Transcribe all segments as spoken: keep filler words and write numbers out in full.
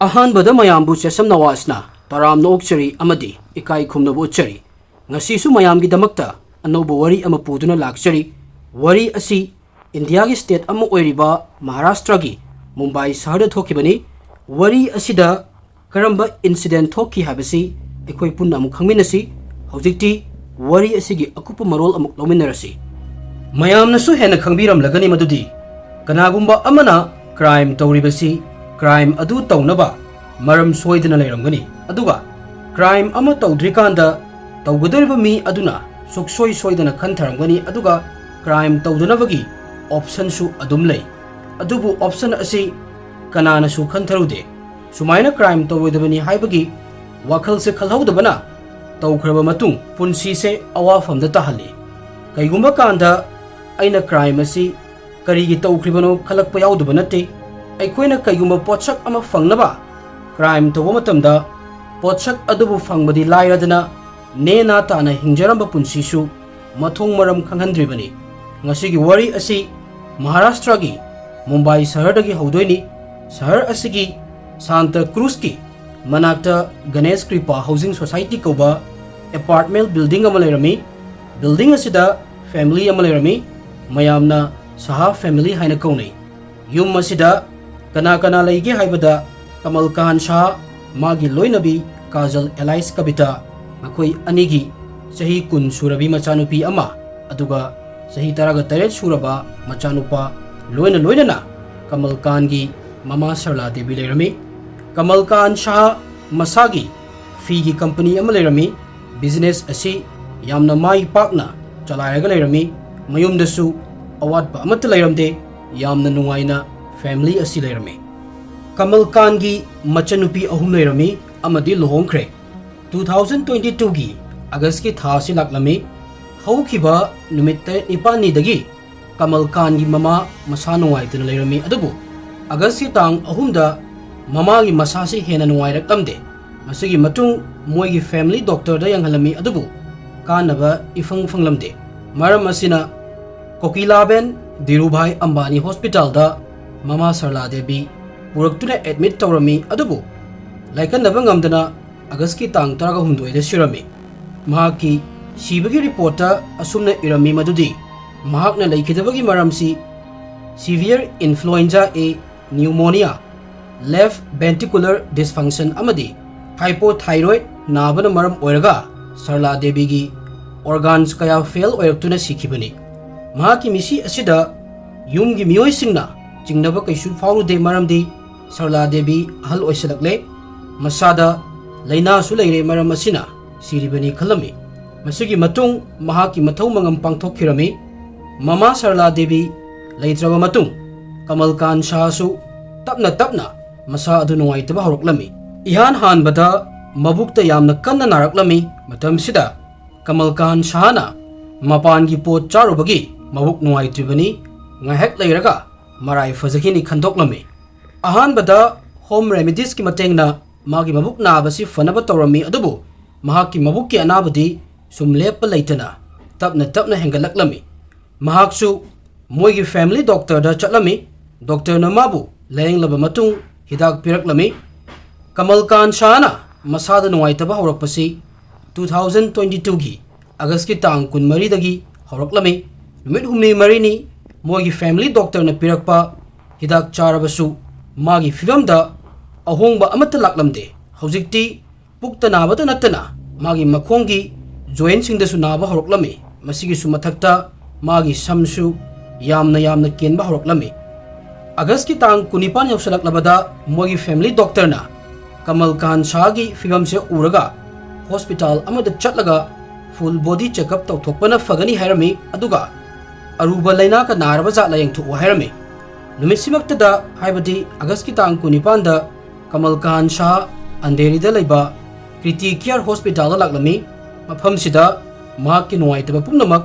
ꯑꯍꯥꯟꯕꯗ ꯃꯌꯥꯝꯕꯨ ꯆꯦꯁꯝ ꯅꯋꯥꯖꯅ ꯇꯔꯥꯝꯅ ꯑꯣꯛꯆꯔꯤ ꯑꯃꯗꯤ ꯏꯀꯥꯏ ꯈꯨꯝꯅꯕ ꯎꯠꯆꯔꯤ꯫ ꯉꯁꯤꯁꯨ ꯃꯌꯥꯝꯒꯤꯗꯃꯛꯇ ꯑꯅꯧꯕ ꯋꯥꯔꯤ ꯑꯃ ꯄꯨꯗꯨꯅ ꯂꯥꯛꯆꯔꯤ꯫ ꯋꯥꯔꯤ ꯑꯁꯤ ꯏꯟꯗꯤꯌꯥꯒꯤ ꯁ꯭ꯇꯦꯠ ꯑꯃ ꯑꯣꯏꯔꯤꯕ ꯃꯍꯥꯔꯥꯁꯇ꯭ꯔꯒꯤ ꯃꯨꯝꯕꯥꯏ ꯁꯍꯔꯗ ꯊꯣꯛꯈꯤꯕꯅꯤ꯫ ꯋꯥꯔꯤ ꯑꯁꯤꯗ ꯀꯔꯝꯕ ꯏꯟꯁꯤꯗꯦꯟ ꯊꯣꯛꯈꯤ ꯍꯥꯏꯕꯁꯤ ꯑꯩꯈꯣꯏ ꯄꯨꯟꯅ ꯑꯃꯨꯛ ꯈꯪꯃꯤꯟꯅꯁꯤ꯫ ꯍꯧꯖꯤꯛꯇꯤ ꯋꯥꯔꯤ ꯑꯁꯤꯒꯤ ꯑꯀꯨꯞꯄ ꯃꯔꯣꯜ ꯑꯃꯨꯛ ꯂꯧꯃꯤꯟꯅꯔꯁꯤ꯫ ꯃꯌꯥꯝꯅꯁꯨ ꯍꯦꯟꯅ ꯈꯪꯕꯤꯔꯝꯂꯒꯅꯤ ꯃꯗꯨꯗꯤ ꯀꯅꯥꯒꯨꯝꯕ ꯑꯃꯅ ꯀ꯭ꯔꯥꯏꯝ ꯇꯧꯔꯤꯕꯁꯤ ꯀ꯭ꯔꯥꯏꯝ ꯑꯗꯨ ꯇꯧꯅꯕ ꯃꯔꯝ ꯁꯣꯏꯗꯅ ꯂꯩꯔꯝꯒꯅꯤ, ꯑꯗꯨꯒ ꯀ꯭ꯔꯥꯏꯝ ꯑꯃ ꯇꯧꯗ꯭ꯔꯤꯀꯥꯟꯗ ꯇꯧꯒꯗꯧꯔꯤꯕ ꯃꯤ ꯑꯗꯨꯅ ꯁꯨꯛꯁꯣꯏ ꯁꯣꯏꯗꯅ ꯈꯟꯊꯔꯝꯒꯅꯤ, ꯑꯗꯨꯒ ꯀ꯭ꯔꯥꯏꯝ ꯇꯧꯗꯅꯕꯒꯤ ꯑꯣꯞꯁꯟꯁꯨ ꯑꯗꯨꯝ ꯂꯩ꯫ ꯑꯗꯨꯕꯨ ꯑꯣꯞꯁꯟ ꯑꯁꯤ ꯀꯅꯥꯅꯁꯨ ꯈꯟꯊꯔꯨꯗꯦ꯫ ꯁꯨꯃꯥꯏꯅ ꯀ꯭ꯔꯥꯏꯝ ꯇꯧꯔꯣꯏꯗꯕꯅꯤ ꯍꯥꯏꯕꯒꯤ ꯋꯥꯈꯜꯁꯦ ꯈꯜꯍꯧꯗꯕꯅ ꯇꯧꯈ꯭ꯔꯕ ꯃꯇꯨꯡ ꯄꯨꯟꯁꯤꯁꯦ ꯑꯋꯥꯐꯝꯗ ꯇꯥꯍꯜꯂꯤ꯫ ꯀꯩꯒꯨꯝꯕ ꯀꯥꯟꯗ ꯑꯩꯅ ꯀ꯭ꯔꯥꯏꯝ ꯑꯁꯤ ꯀꯔꯤꯒꯤ ꯇꯧꯈ꯭ꯔꯤꯕꯅꯣ ꯈꯜꯂꯛꯄ ꯌꯥꯎꯗꯕ ꯅꯠꯇꯦ꯫ ꯑꯩꯈꯣꯏꯅ ꯀꯩꯒꯨꯝꯕ ꯄꯣꯠꯁꯛ ꯑꯃ ꯐꯪꯅꯕ ꯀ꯭ꯔꯥꯏꯝ ꯇꯧꯕ ꯃꯇꯝꯗ ꯄꯣꯠꯁꯛ ꯑꯗꯨꯕꯨ ꯐꯪꯕꯗꯤ ꯂꯥꯏꯔꯗꯅ ꯅꯦ ꯅꯥ ꯇꯥꯅ ꯍꯤꯡꯖꯔꯝꯕ ꯄꯨꯟꯁꯤꯁꯨ ꯃꯊꯣꯡ ꯃꯔꯝ ꯈꯪꯍꯟꯗ꯭ꯔꯤꯕꯅꯤ꯫ ꯉꯁꯤꯒꯤ ꯋꯥꯔꯤ ꯑꯁꯤ ꯃꯍꯥꯔꯥꯁꯇ꯭ꯔꯒꯤ ꯃꯨꯝꯕꯥꯏ ꯁꯍꯔꯗꯒꯤ ꯍꯧꯗꯣꯏꯅꯤ꯫ ꯁꯍꯔ ꯑꯁꯤꯒꯤ ꯁꯥꯟꯇ ꯀ꯭ꯔꯨꯖꯀꯤ ꯃꯅꯥꯛꯇ ꯒꯅꯦꯁ ꯀ꯭ꯔꯤꯄꯥ ꯍꯥꯎꯁꯤꯡ ꯁꯣꯁꯥꯏꯇꯤ ꯀꯧꯕ ꯑꯦꯄꯥꯔꯠꯃꯦꯟ ꯕꯤꯜꯗꯤꯡ ꯑꯃ ꯂꯩꯔꯝꯃꯤ꯫ ꯕꯤꯜꯗꯤꯡ ꯑꯁꯤꯗ ꯐꯦꯃꯤꯂꯤ ꯑꯃ ꯂꯩꯔꯝꯃꯤ꯫ ꯃꯌꯥꯝꯅ ꯁꯍꯥ ꯐꯦꯃꯤꯂꯤ ꯍꯥꯏꯅ ꯀꯧꯅꯩ꯫ ꯌꯨꯝ ꯑꯁꯤꯗ ꯀꯅꯥ ꯀꯅꯥ ꯂꯩꯒꯦ ꯍꯥꯏꯕꯗ ꯀꯃꯜ ꯀꯥꯟ ꯁꯍꯥ, ꯃꯥꯒꯤ ꯂꯣꯏꯅꯕꯤ ꯀꯥꯖꯜ ꯑꯦꯂꯥꯏꯁ ꯀꯕꯤꯇꯥ, ꯃꯈꯣꯏ ꯑꯅꯤꯒꯤ ꯆꯍꯤ ꯀꯨꯟ ꯁꯨꯔꯕꯤ ꯃꯆꯥꯅꯨꯄꯤ ꯑꯃ, ꯑꯗꯨꯒ ꯆꯍꯤ ꯇꯔꯥꯒ ꯇꯔꯦꯠ ꯁꯨꯔꯕ ꯃꯆꯥꯅꯨꯄꯥ, ꯂꯣꯏꯅ ꯂꯣꯏꯅꯅ ꯀꯃꯜ ꯀꯥꯟꯒꯤ ꯃꯃꯥ ꯁꯔꯂꯥ ꯗꯦꯕꯤ ꯂꯩꯔꯝꯃꯤ꯫ ꯀꯃꯜ ꯀꯥꯟ ꯁꯍꯥ ꯃꯁꯥꯒꯤ ꯐꯤꯒꯤ ꯀꯝꯄꯅꯤ ꯑꯃ ꯂꯩꯔꯝꯃꯤ꯫ ꯕꯤꯖꯤꯅꯦꯁ ꯑꯁꯤ ꯌꯥꯝꯅ ꯃꯥꯏ ꯄꯥꯛꯅ ꯆꯂꯥꯏꯔꯒ ꯂꯩꯔꯝꯃꯤ꯫ ꯃꯌꯨꯝꯗꯁꯨ ꯑꯋꯥꯠꯄ ꯑꯃꯠꯇ ꯂꯩꯔꯝꯗꯦ꯫ ꯌꯥꯝꯅ ꯅꯨꯡꯉꯥꯏꯅ ꯐꯦꯃꯤꯂꯤ ꯑꯁꯤ ꯂꯩꯔꯝꯃꯤ꯫ ꯀꯃꯜ ꯀꯥꯟꯒꯤ ꯃꯆꯟꯅꯨꯄꯤ ꯑꯍꯨꯝ ꯂꯩꯔꯝꯃꯤ ꯑꯃꯗꯤ ꯂꯨꯍꯣꯡꯈ꯭ꯔꯦ꯫ ꯇꯨ ꯊꯥꯎꯖꯟ ꯇ꯭ꯋꯦꯟꯇꯤ ꯇꯨꯒꯤ ꯑꯥꯒꯁꯀꯤ ꯊꯥ ꯑꯁꯤ ꯂꯥꯛꯂꯝꯃꯤ꯫ ꯍꯧꯈꯤꯕ ꯅꯨꯃꯤꯠ ꯇꯔꯦꯠ ꯅꯤꯄꯥꯜꯅꯤꯗꯒꯤ ꯀꯃꯜ ꯀꯥꯟꯒꯤ ꯃꯃꯥ ꯃꯁꯥ ꯅꯨꯡꯉꯥꯏꯇꯅ ꯂꯩꯔꯝꯃꯤ, ꯑꯗꯨꯕꯨ ꯑꯥꯒꯁꯀꯤ ꯇꯥꯡ ꯑꯍꯨꯝꯗ ꯃꯃꯥꯒꯤ ꯃꯁꯥꯁꯤ ꯍꯦꯟꯅ ꯅꯨꯡꯉꯥꯏꯔꯛꯂꯝꯗꯦ꯫ ꯃꯁꯤꯒꯤ ꯃꯇꯨꯡ ꯃꯣꯏꯒꯤ ꯐꯦꯃꯤꯂꯤ ꯗꯣꯛꯇꯔꯗ ꯌꯦꯡꯍꯜꯂꯝꯃꯤ, ꯑꯗꯨꯕꯨ ꯀꯥꯟꯅꯕ ꯏꯐꯪ ꯐꯪꯂꯝꯗꯦ꯫ ꯃꯔꯝ ꯑꯁꯤꯅ ꯀꯣꯀꯤꯂꯥꯕꯦꯟ ꯙꯤꯔꯨꯚꯥꯏ ꯑꯝꯕꯥꯅꯤ ꯍꯣꯁꯄꯤꯇꯥꯜꯗ ꯃꯃꯥ ꯁꯔꯂꯥ ꯗꯦꯕꯤ ꯄꯨꯔꯛꯇꯨꯅ ꯑꯦꯗꯃꯤꯠ ꯇꯧꯔꯝꯃꯤ꯫ ꯑꯗꯨꯕꯨ ꯂꯥꯏꯀꯠꯅꯕ ꯉꯝꯗꯅ ꯑꯥꯒꯁꯀꯤ ꯇꯥꯡ ꯇꯔꯥꯍꯨꯝꯗꯣꯏꯗ ꯁꯤꯔꯝꯃꯤ꯫ ꯃꯍꯥꯛꯀꯤ ꯁꯤꯕꯒꯤ ꯔꯤꯄꯣꯔꯠꯇ ꯑꯁꯨꯝꯅ ꯏꯔꯝꯃꯤ ꯃꯗꯨꯗꯤ, ꯃꯍꯥꯛꯅ ꯂꯩꯈꯤꯗꯕꯒꯤ ꯃꯔꯝꯁꯤ severe influenza A pneumonia, left ventricular dysfunction ꯑꯃꯗꯤ hypothyroid ꯅꯥꯕꯅ ꯃꯔꯝ ꯑꯣꯏꯔꯒ ꯁꯔꯂꯥ ꯗꯦꯕꯤꯒꯤ organs ꯀꯌꯥ ꯐꯦꯜ ꯑꯣꯏꯔꯛꯇꯨꯅ ꯁꯤꯈꯤꯕꯅꯤ꯫ ꯃꯍꯥꯛꯀꯤ ꯃꯤꯁꯤ ꯑꯁꯤꯗ ꯌꯨꯝꯒꯤ ꯃꯤꯑꯣꯏꯁꯤꯡꯅ ꯆꯤꯡꯅꯕ ꯀꯩꯁꯨ ꯐꯥꯎꯔꯨꯗꯦ, ꯃꯔꯝꯗꯤ ꯁꯔꯂꯥ ꯗꯦꯕꯤ ꯑꯍꯜ ꯑꯣꯏꯁꯤꯜꯂꯛꯂꯦ, ꯃꯁꯥꯗ ꯂꯥꯏꯅꯥꯁꯨ ꯂꯩꯔꯦ, ꯃꯔꯝ ꯑꯁꯤꯅ ꯁꯤꯔꯤꯕꯅꯤ ꯈꯜꯂꯝꯃꯤ꯫ ꯃꯁꯤꯒꯤ ꯃꯇꯨꯡ ꯃꯍꯥꯛꯀꯤ ꯃꯊꯧ ꯃꯉꯝ ꯄꯥꯡꯊꯣꯛꯈꯤꯔꯝꯃꯤ꯫ ꯃꯃꯥ ꯁꯔꯂꯥ ꯗꯦꯕꯤ ꯂꯩꯇ꯭ꯔꯕ ꯃꯇꯨꯡ ꯀꯃꯜ ꯀꯥꯟ ꯁꯥꯍꯁꯨ ꯇꯞꯅ ꯇꯞꯅ ꯃꯁꯥ ꯑꯗꯨ ꯅꯨꯡꯉꯥꯏꯇꯕ ꯍꯧꯔꯛꯂꯝꯃꯤ꯫ ꯏꯍꯥꯟ ꯍꯥꯟꯕꯗ ꯃꯕꯨꯛꯇ ꯌꯥꯝꯅ ꯀꯟꯅ ꯅꯥꯔꯛꯂꯝꯃꯤ꯫ ꯃꯇꯝꯁꯤꯗ ꯀꯃꯜ ꯀꯥꯟ ꯁꯥꯍꯅ ꯃꯄꯥꯟꯒꯤ ꯄꯣꯠ ꯆꯥꯔꯨꯕꯒꯤ ꯃꯕꯨꯛ ꯅꯨꯡꯉꯥꯏꯇ꯭ꯔꯤꯕꯅꯤ, ꯉꯥꯏꯍꯥꯛ ꯂꯩꯔꯒ ꯃꯔꯥꯏ ꯐꯖꯈꯤꯅꯤ ꯈꯟꯗꯣꯛꯂꯝꯃꯤ꯫ ꯑꯍꯥꯟꯕꯗ home remediesꯀꯤ ꯃꯇꯦꯡꯅ ꯃꯥꯒꯤ ꯃꯕꯨꯛ ꯅꯥꯕꯁꯤ ꯐꯅꯕ ꯇꯧꯔꯝꯃꯤ, ꯑꯗꯨꯕꯨ ꯃꯍꯥꯛꯀꯤ ꯃꯕꯨꯛꯀꯤ ꯑꯅꯥꯕꯗꯤ ꯁꯨꯝ ꯂꯦꯞꯄ ꯂꯩꯇꯅ ꯇꯞꯅ ꯇꯞꯅ ꯍꯦꯟꯒꯠꯂꯛꯂꯝꯃꯤ꯫ ꯃꯍꯥꯛꯁꯨ ꯃꯣꯏꯒꯤ family doctorꯗ ꯆꯠꯂꯝꯃꯤ꯫ Doctorꯅ ꯃꯥꯕꯨ ꯂꯥꯌꯦꯡꯂꯕ ꯃꯇꯨꯡ ꯍꯤꯗꯥꯛ ꯄꯤꯔꯛꯂꯝꯃꯤ꯫ ꯀꯃꯜ ꯀꯥꯟ ꯁꯥꯍꯅ ꯃꯁꯥꯗ ꯅꯨꯡꯉꯥꯏꯇꯕ ꯍꯧꯔꯛꯄꯁꯤ two thousand twenty twoꯒꯤ ꯑꯥꯒꯁꯀꯤ ꯇꯥꯡ ꯀꯨꯟꯃꯔꯤꯗꯒꯤ ꯍꯧꯔꯛꯂꯝꯃꯤ꯫ ꯅꯨꯃꯤꯠ ꯍꯨꯝꯅꯤ ꯃꯔꯤꯅꯤ ꯃꯣꯏꯒꯤ family doctorꯅ ꯄꯤꯔꯛꯄ ꯍꯤꯗꯥꯛ ꯆꯥꯔꯕꯁꯨ ꯃꯥꯒꯤ ꯐꯤꯕꯝꯗ ꯑꯍꯣꯡꯕ ꯑꯃꯠꯇ ꯂꯥꯛꯂꯝꯗꯦ꯫ ꯍꯧꯖꯤꯛꯇꯤ ꯄꯨꯛꯇ ꯅꯥꯕꯇ ꯅꯠꯇꯅ ꯃꯥꯒꯤ ꯃꯈꯣꯡꯒꯤ jointꯁꯤꯡꯗꯁꯨ ꯅꯥꯕ ꯍꯧꯔꯛꯂꯝꯃꯤ꯫ ꯃꯁꯤꯒꯤꯁꯨ ꯃꯊꯛꯇ ꯃꯥꯒꯤ ꯁꯝꯁꯨ ꯌꯥꯝꯅ ꯌꯥꯝꯅ ꯀꯦꯟꯕ ꯍꯧꯔꯛꯂꯝꯃꯤ꯫ ꯑꯥꯒꯁꯀꯤ ꯇꯥꯡ ꯀꯨꯟꯅꯤꯄꯥꯟ ꯌꯧꯁꯤꯜꯂꯛꯂꯕꯗ ꯃꯣꯏꯒꯤ family doctorꯅ ꯀꯃꯜ ꯀꯥꯟ ꯁꯥꯍꯒꯤ ꯐꯤꯕꯝꯁꯦ ꯎꯔꯒ hospital ꯑꯃꯗ ꯆꯠꯂꯒ full body checkup ꯇꯧꯊꯣꯛꯄꯅ ꯐꯒꯅꯤ ꯍꯥꯏꯔꯝꯃꯤ꯫ ꯑꯗꯨꯒ ꯑꯔꯨꯕ ꯂꯥꯏꯅꯥꯒ ꯅꯥꯔꯕ ꯖꯥꯠꯂ ꯌꯦꯡꯊꯣꯛꯎ ꯍꯥꯏꯔꯝꯃꯤ꯫ ꯅꯨꯃꯤꯠꯁꯤꯃꯛꯇꯗ, ꯍꯥꯏꯕꯗꯤ ꯑꯥꯒꯁꯀꯤ ꯇꯥꯡ ꯀꯨꯟꯅꯤꯄꯥꯟꯗ ꯀꯃꯜ ꯀꯥꯟ ꯁꯥꯍ ꯑꯟꯙꯦꯔꯤꯗ ꯂꯩꯕ Kriti Care Hospitalꯗ ꯂꯥꯛꯂꯝꯃꯤ꯫ ꯃꯐꯝꯁꯤꯗ ꯃꯍꯥꯛꯀꯤ ꯅꯨꯡꯉꯥꯏꯇꯕ ꯄꯨꯝꯅꯃꯛ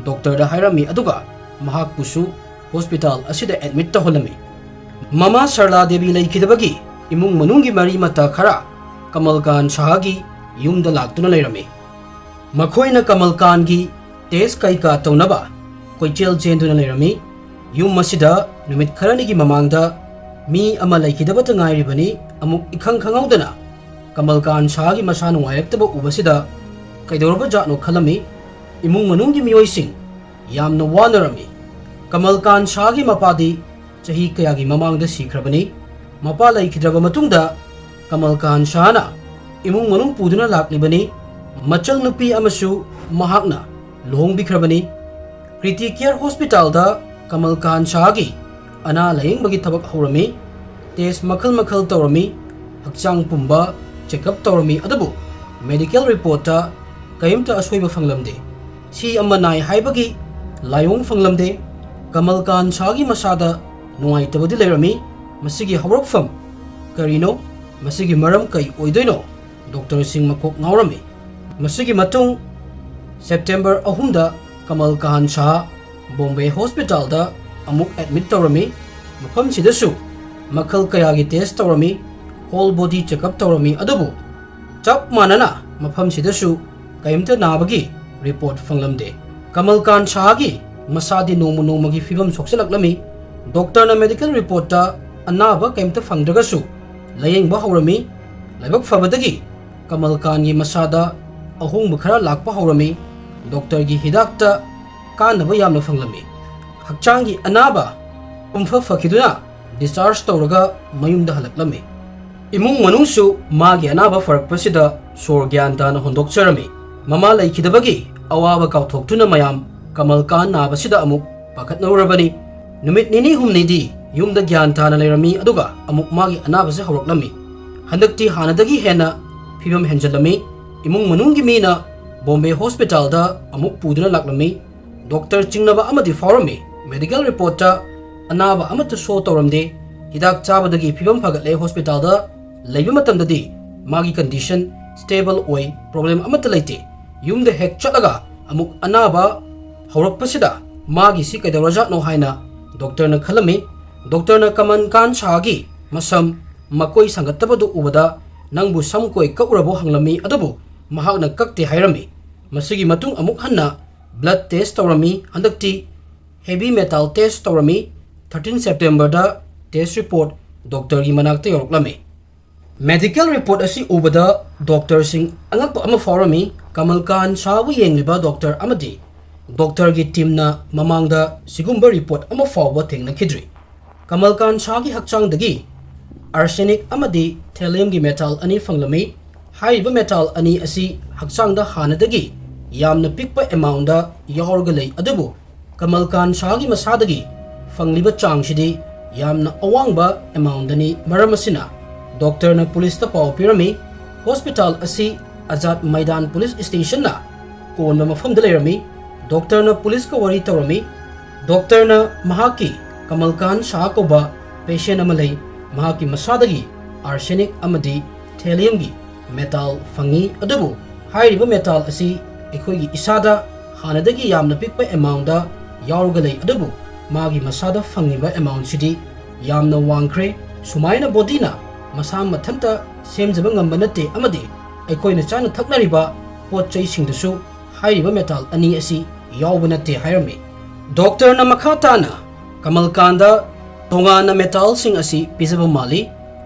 doctorꯗ ꯍꯥꯏꯔꯝꯃꯤ, ꯑꯗꯨꯒ ꯃꯍꯥꯛꯄꯨꯁꯨ hospital ꯑꯁꯤꯗ admit ꯇꯧꯍꯜꯂꯝꯃꯤ꯫ ꯃꯃꯥ ꯁꯔꯂꯥ ꯗꯦꯕꯤ ꯂꯩꯈꯤꯗꯕꯒꯤ ꯏꯃꯨꯡ ꯃꯅꯨꯡꯒꯤ ꯃꯔꯤ ꯃꯇꯥ ꯈꯔ ꯀꯃꯜ ꯀꯥꯟ ꯁꯥꯍꯒꯤ ꯌꯨꯝꯗ ꯂꯥꯛꯇꯨꯅ ꯂꯩꯔꯝꯃꯤ꯫ ꯃꯈꯣꯏꯅ ꯀꯃꯜ ꯀꯥꯟꯒꯤ test ꯀꯩꯀꯥ ꯇꯧꯅꯕ ꯀꯣꯏꯆꯦꯜ ꯆꯦꯟꯗꯨꯅ ꯂꯩꯔꯝꯃꯤ꯫ ꯌꯨꯝ ꯑꯁꯤꯗ ꯅꯨꯃꯤꯠ ꯈꯔꯅꯤꯒꯤ ꯃꯃꯥꯡꯗ ꯃꯤ ꯑꯃ ꯂꯩꯈꯤꯗꯕꯇ ꯉꯥꯏꯔꯤꯕꯅꯤ꯫ ꯑꯃꯨꯛ ꯏꯈꯪ ꯈꯪꯍꯧꯗꯅ ꯀꯃꯜ ꯀꯥꯟ ꯁꯥꯍꯒꯤ ꯃꯁꯥ ꯅꯨꯡꯉꯥꯏꯔꯛꯇꯕ ꯎꯕꯁꯤꯗ ꯀꯩꯗꯧꯔꯕ ꯖꯥꯠꯅꯣ ꯈꯜꯂꯝꯃꯤ꯫ ꯏꯃꯨꯡ ꯃꯅꯨꯡꯒꯤ ꯃꯤꯑꯣꯏꯁꯤꯡ ꯌꯥꯝꯅ ꯋꯥꯅꯔꯝꯃꯤ꯫ ꯀꯃꯜ ꯀꯥꯟ ꯁꯥꯍꯒꯤ ꯃꯄꯥꯗꯤ ꯆꯍꯤ ꯀꯌꯥꯒꯤ ꯃꯃꯥꯡꯗ ꯁꯤꯈ꯭ꯔꯕꯅꯤ꯫ ꯃꯄꯥ ꯂꯩꯈꯤꯗ꯭ꯔꯕ ꯃꯇꯨꯡꯗ ꯀꯃꯜ ꯀꯥꯟ ꯁꯥꯍꯅ ꯏꯃꯨꯡ ꯃꯅꯨꯡ ꯄꯨꯗꯨꯅ ꯂꯥꯛꯂꯤꯕꯅꯤ꯫ ꯃꯆꯜ ꯅꯨꯄꯤ ꯑꯃꯁꯨ ꯃꯍꯥꯛꯅ ꯂꯨꯍꯣꯡꯕꯤꯈ꯭ꯔꯕꯅꯤ꯫ ꯀ꯭ꯔꯤꯇꯤ ꯀꯦꯌꯔ ꯍꯣꯁꯄꯤꯇꯥꯜꯗ ꯀꯃꯜ ꯀꯥꯟ ꯁꯥꯍꯒꯤ ꯑꯅꯥ ꯂꯥꯌꯦꯡꯕꯒꯤ ꯊꯕꯛ ꯍꯧꯔꯝꯃꯤ꯫ ꯇꯦꯁ ꯃꯈꯜ ꯃꯈꯜ ꯇꯧꯔꯝꯃꯤ꯫ ꯍꯛꯆꯥꯡ ꯄꯨꯝꯕ ꯆꯦꯛꯑꯞ ꯇꯧꯔꯝꯃꯤ꯫ ꯑꯗꯨꯕꯨ ꯃꯦꯗꯤꯀꯦꯜ ꯔꯤꯄꯣꯔꯠꯇ ꯀꯔꯤꯝꯇ ꯑꯁꯣꯏꯕ ꯐꯪꯂꯝꯗꯦ꯫ ꯁꯤ ꯑꯃ ꯅꯥꯏ ꯍꯥꯏꯕꯒꯤ ꯂꯥꯏꯑꯣꯡ ꯐꯪꯂꯝꯗꯦ꯫ ꯀꯃꯜ ꯀꯥꯟ ꯁꯥꯍꯒꯤ ꯃꯁꯥꯗ ꯅꯨꯡꯉꯥꯏꯇꯕꯗꯤ ꯂꯩꯔꯝꯃꯤ꯫ ꯃꯁꯤꯒꯤ ꯍꯧꯔꯛꯐꯝ ꯀꯔꯤꯅꯣ? ꯃꯁꯤꯒꯤ ꯃꯔꯝ ꯀꯔꯤ ꯑꯣꯏꯗꯣꯏꯅꯣ? ꯗꯣꯛꯇꯔꯁꯤꯡ ꯃꯀꯣꯛ ꯉꯥꯎꯔꯝꯃꯤ꯫ ꯃꯁꯤꯒꯤ ꯃꯇꯨꯡ ꯁꯦꯞꯇꯦꯝꯕꯔ ꯑꯍꯨꯝꯗ ꯀꯃꯜ ꯀꯥꯟ ꯁꯥꯍ ꯕꯣꯝꯕꯦ ꯍꯣꯁꯄꯤꯇꯥꯜꯗ ꯑꯃꯨꯛ ꯑꯦꯗꯃꯤꯠ ꯇꯧꯔꯝꯃꯤ꯫ ꯃꯐꯝꯁꯤꯗꯁꯨ ꯃꯈꯜ ꯀꯌꯥꯒꯤ ꯇꯦꯁ ꯇꯧꯔꯝꯃꯤ, ꯍꯣꯜ ꯕꯣꯗꯤ ꯆꯦꯛꯑꯞ ꯇꯧꯔꯝꯃꯤ꯫ ꯑꯗꯨꯕꯨ ꯆꯞ ꯃꯥꯟꯅꯅ ꯃꯐꯝꯁꯤꯗꯁꯨ ꯀꯔꯤꯝꯇ ꯅꯥꯕꯒꯤ ꯔꯤꯄꯣꯔꯠ ꯐꯪꯂꯝꯗꯦ꯫ ꯀꯃꯜ ꯀꯥꯟ ꯁꯥꯍꯒꯤ ꯃꯁꯥꯗꯤ ꯅꯣꯡꯃ ꯅꯣꯡꯃꯒꯤ ꯐꯤꯕꯝ ꯁꯣꯛꯆꯜꯂꯛꯂꯝꯃꯤ꯫ ꯗꯣꯛꯇꯔꯅ ꯃꯦꯗꯤꯀꯦꯜ ꯔꯤꯄꯣꯔꯠꯇ ꯑꯅꯥꯕ ꯀꯔꯤꯝꯇ ꯐꯪꯗ꯭ꯔꯒꯁꯨ ꯂꯥꯌꯦꯡꯕ ꯍꯧꯔꯝꯃꯤ꯫ ꯂꯥꯏꯕꯛ ꯐꯕꯗꯒꯤ ꯀꯃꯜ ꯀꯥꯟꯒꯤ ꯃꯁꯥꯗ ꯑꯍꯣꯡꯕ ꯈꯔ ꯂꯥꯛꯄ ꯍꯧꯔꯝꯃꯤ꯫ ꯗꯣꯛꯇꯔꯒꯤ ꯍꯤꯗꯥꯛꯇ ꯀꯥꯟꯅꯕ ꯌꯥꯝꯅ ꯐꯪꯂꯝꯃꯤ꯫ ꯍꯛꯆꯥꯡꯒꯤ ꯑꯅꯥꯕ ꯄꯨꯝꯐ ꯐꯈꯤꯗꯨꯅ ꯗꯤꯁꯆꯥꯔꯖ ꯇꯧꯔꯒ ꯃꯌꯨꯝꯗ ꯍꯜꯂꯛꯂꯝꯃꯤ꯫ ꯏꯃꯨꯡ ꯃꯅꯨꯡꯁꯨ ꯃꯥꯒꯤ ꯑꯅꯥꯕ ꯐꯔꯛꯄꯁꯤꯗ ꯁꯣꯔ ꯒ꯭ꯌꯥꯟ ꯇꯥꯅ ꯍꯣꯟꯗꯣꯛꯆꯔꯝꯃꯤ꯫ ꯃꯃꯥ ꯂꯩꯈꯤꯗꯕꯒꯤ ꯑꯋꯥꯕ ꯀꯥꯎꯊꯣꯛꯇꯨꯅ ꯃꯌꯥꯝ ꯀꯃꯜ ꯀꯥꯟ ꯅꯥꯕꯁꯤꯗ ꯑꯃꯨꯛ ꯄꯥꯈꯠꯅꯔꯨꯔꯕꯅꯤ꯫ ꯅꯨꯃꯤꯠ ꯅꯤꯅꯤ ꯍꯨꯝꯅꯤꯗꯤ ꯌꯨꯝꯗ ꯒ꯭ꯌꯥꯟ ꯇꯥꯅ ꯂꯩꯔꯝꯃꯤ, ꯑꯗꯨꯒ ꯑꯃꯨꯛ ꯃꯥꯒꯤ ꯑꯅꯥꯕꯁꯦ ꯍꯧꯔꯛꯂꯝꯃꯤ꯫ ꯍꯟꯗꯛꯇꯤ ꯍꯥꯟꯅꯗꯒꯤ ꯍꯦꯟꯅ ꯐꯤꯕꯝ ꯍꯦꯟꯖꯜꯂꯝꯃꯤ꯫ ꯏꯃꯨꯡ ꯃꯅꯨꯡꯒꯤ ꯃꯤꯅ ꯕꯣꯝꯕꯦ ꯍꯣꯁꯄꯤꯇꯥꯜꯗ ꯑꯃꯨꯛ ꯄꯨꯗꯨꯅ ꯂꯥꯛꯂꯝꯃꯤ꯫ ꯗꯣꯛꯇꯔ ꯆꯤꯡꯅꯕ ꯑꯃꯗꯤ ꯐꯥꯎꯔꯝꯃꯤ꯫ ꯃꯦꯗꯤꯀꯦꯜ ꯔꯤꯄꯣꯔꯠꯇ ꯑꯅꯥꯕ ꯑꯃꯠꯇ ꯁꯣ ꯇꯧꯔꯝꯗꯦ꯫ ꯍꯤꯗꯥꯛ ꯆꯥꯕꯗꯒꯤ ꯐꯤꯕꯝ ꯐꯒꯠꯂꯦ꯫ ꯍꯣꯁꯄꯤꯇꯥꯜꯗ ꯂꯩꯕ ꯃꯇꯝꯗꯗꯤ ꯃꯥꯒꯤ ꯀꯟꯗꯤꯁꯟ ꯁ꯭ꯇꯦꯕꯜ ꯑꯣꯏ, ꯄ꯭ꯔꯣꯕ꯭ꯂꯦꯝ ꯑꯃꯠꯇ ꯂꯩꯇꯦ꯫ ꯌꯨꯝꯗ ꯍꯦꯛ ꯆꯠꯂꯒ ꯑꯃꯨꯛ ꯑꯅꯥꯕ ꯍꯧꯔꯛꯄꯁꯤꯗ ꯃꯥꯒꯤꯁꯤ ꯀꯩꯗꯧꯔꯖꯥꯠꯅꯣ ꯍꯥꯏꯅ ꯗꯣꯛꯇꯔꯅ ꯈꯜꯂꯝꯃꯤ꯫ ꯗꯣꯛꯇꯔꯅ ꯀꯃꯜ ꯀꯥꯟ ꯁꯥꯍꯒꯤ ꯃꯁꯝ ꯃꯀꯣꯏ ꯁꯥꯡꯒꯠꯇꯕꯗꯨ ꯎꯕꯗ "ꯅꯪꯕꯨ ꯁꯝ ꯀꯣꯏ ꯀꯛꯎꯔꯕꯣ?" ꯍꯪꯂꯝꯃꯤ꯫ ꯑꯗꯨꯕꯨ ꯃꯍꯥꯛꯅ ꯀꯛꯇꯦ ꯍꯥꯏꯔꯝꯃꯤ꯫ ꯃꯁꯤꯒꯤ ꯃꯇꯨꯡ ꯑꯃꯨꯛ ꯍꯟꯅ ꯕ꯭ꯂꯗ ꯇꯦꯁ ꯇꯧꯔꯝꯃꯤ꯫ ꯍꯟꯗꯛꯇꯤ ꯍꯦꯚꯤ ꯃꯦꯇꯥꯜ ꯇꯦꯁ ꯇꯧꯔꯝꯃꯤ꯫ ꯊꯥꯔꯇꯤꯟ ꯁꯦꯞꯇꯦꯝꯕꯔꯗ ꯇꯦꯁ ꯔꯤꯄꯣꯔꯠ ꯗꯣꯛꯇꯔꯒꯤ ꯃꯅꯥꯛꯇ ꯌꯧꯔꯛꯂꯝꯃꯤ꯫ ꯃꯦꯗꯤꯀꯦꯜ ꯔꯤꯄꯣꯔꯠ ꯑꯁꯤ ꯎꯕꯗ ꯗꯣꯛꯇꯔꯁꯤꯡ ꯑꯉꯛꯄ ꯑꯃ ꯐꯥꯎꯔꯝꯃꯤ꯫ ꯀꯃꯜ ꯀꯥꯟ ꯁꯥꯕꯨ ꯌꯦꯡꯂꯤꯕ ꯗꯣꯛꯇꯔ ꯑꯃꯗꯤ ꯗꯣꯛꯇꯔꯒꯤ ꯇꯤꯝꯅ ꯃꯃꯥꯡꯗ ꯁꯤꯒꯨꯝꯕ ꯔꯤꯄꯣꯔꯠ ꯑꯃ ꯐꯥꯎꯕ ꯊꯦꯡꯅꯈꯤꯗ꯭ꯔꯤ꯫ ꯀꯃꯜ ꯀꯥꯟ ꯁꯥꯒꯤ ꯍꯛꯆꯥꯡꯗꯒꯤ ꯑꯥꯔꯁꯦꯅꯤꯛ ꯑꯃꯗꯤ ꯊꯦꯂꯤꯌꯝꯒꯤ ꯃꯦꯇꯥꯜ ꯑꯅꯤ ꯐꯪꯂꯝꯃꯤ꯫ ꯍꯥꯏꯔꯤꯕ ꯃꯦꯇꯥꯜ ꯑꯅꯤ ꯑꯁꯤ ꯍꯛꯆꯥꯡꯗ ꯍꯥꯟꯅꯗꯒꯤ ꯌꯥꯝꯅ ꯄꯤꯛꯄ ꯑꯦꯃꯥꯎꯟꯗ ꯌꯥꯎꯔꯒ ꯂꯩ, ꯑꯗꯨꯕꯨ ꯀꯃꯜ ꯀꯥꯟ ꯁꯥꯒꯤ ꯃꯁꯥꯗꯒꯤ ꯐꯪꯂꯤꯕ ꯆꯥꯡꯁꯤꯗꯤ ꯌꯥꯝꯅ ꯑꯋꯥꯡꯕ ꯑꯦꯃꯥꯎꯟꯗꯅꯤ꯫ ꯃꯔꯝ ꯑꯁꯤꯅ ꯗꯣꯛꯇꯔꯅ ꯄꯨꯂꯤꯁꯇ ꯄꯥꯎ ꯄꯤꯔꯝꯃꯤ꯫ ꯍꯣꯁꯄꯤꯇꯥꯜ ꯑꯁꯤ ꯑꯖꯥꯗ ꯃꯩꯗꯥꯟ ꯄꯨꯂꯤꯁ ꯁ꯭ꯇꯦꯁꯟꯅ ꯀꯣꯟꯕ ꯃꯐꯝꯗ ꯂꯩꯔꯝꯃꯤ꯫ ꯗꯣꯛꯇꯔꯅ ꯄꯨꯂꯤꯁꯀ ꯋꯥꯔꯤ ꯇꯧꯔꯝꯃꯤ꯫ ꯗꯣꯛꯇꯔꯅ ꯃꯍꯥꯛꯀꯤ ꯀꯃꯜ ꯀꯥꯟ ꯁꯥꯍ ꯀꯧꯕ ꯄꯦꯁꯦꯟ ꯑꯃ ꯂꯩ, ꯃꯍꯥꯛꯀꯤ ꯃꯁꯥꯗꯒꯤ ꯑꯥꯔꯁꯦꯅꯤꯛ ꯑꯃꯗꯤ ꯊꯦꯂꯤꯌꯝꯒꯤ ꯃꯦꯇꯥꯜ ꯐꯪꯉꯤ, ꯑꯗꯨꯕꯨ ꯍꯥꯏꯔꯤꯕ ꯃꯦꯇꯥꯜ ꯑꯁꯤ ꯑꯩꯈꯣꯏꯒꯤ ꯏꯁꯥꯗ ꯍꯥꯟꯅꯗꯒꯤ ꯌꯥꯝꯅ ꯄꯤꯛꯄ ꯑꯦꯃꯥꯎꯟꯗ ꯌꯥꯎꯔꯒ ꯂꯩ, ꯑꯗꯨꯕꯨ ꯃꯥꯒꯤ ꯃꯁꯥꯗ ꯐꯪꯉꯤꯕ ꯑꯦꯃꯥꯎꯟꯁꯤꯗꯤ ꯌꯥꯝꯅ ꯋꯥꯡꯈ꯭ꯔꯦ꯫ ꯁꯨꯃꯥꯏꯅ ꯕꯣꯗꯤꯅ ꯃꯁꯥ ꯃꯊꯟꯇ ꯁꯦꯝꯖꯕ ꯉꯝꯕ ꯅꯠꯇꯦ, ꯑꯃꯗꯤ ꯑꯩꯈꯣꯏꯅ ꯆꯥꯅ ꯊꯛꯅꯔꯤꯕ ꯄꯣꯠ ꯆꯩꯁꯤꯡꯗꯁꯨ ꯍꯥꯏꯔꯤꯕ ꯃꯦꯇꯥꯜ ꯑꯅꯤ ꯑꯁꯤ ꯌꯥꯎꯕ ꯅꯠꯇꯦ ꯍꯥꯏꯔꯝꯃꯤ꯫ ꯗꯣꯛꯇꯔꯅ ꯃꯈꯥ ꯇꯥꯅ ꯀꯃꯜ ꯀꯥꯟꯗ ꯇꯣꯉꯥꯟꯅ ꯃꯦꯇꯥꯜꯁꯤꯡ ꯑꯁꯤ ꯄꯤꯖꯕ ꯃꯥꯜꯂꯤ꯫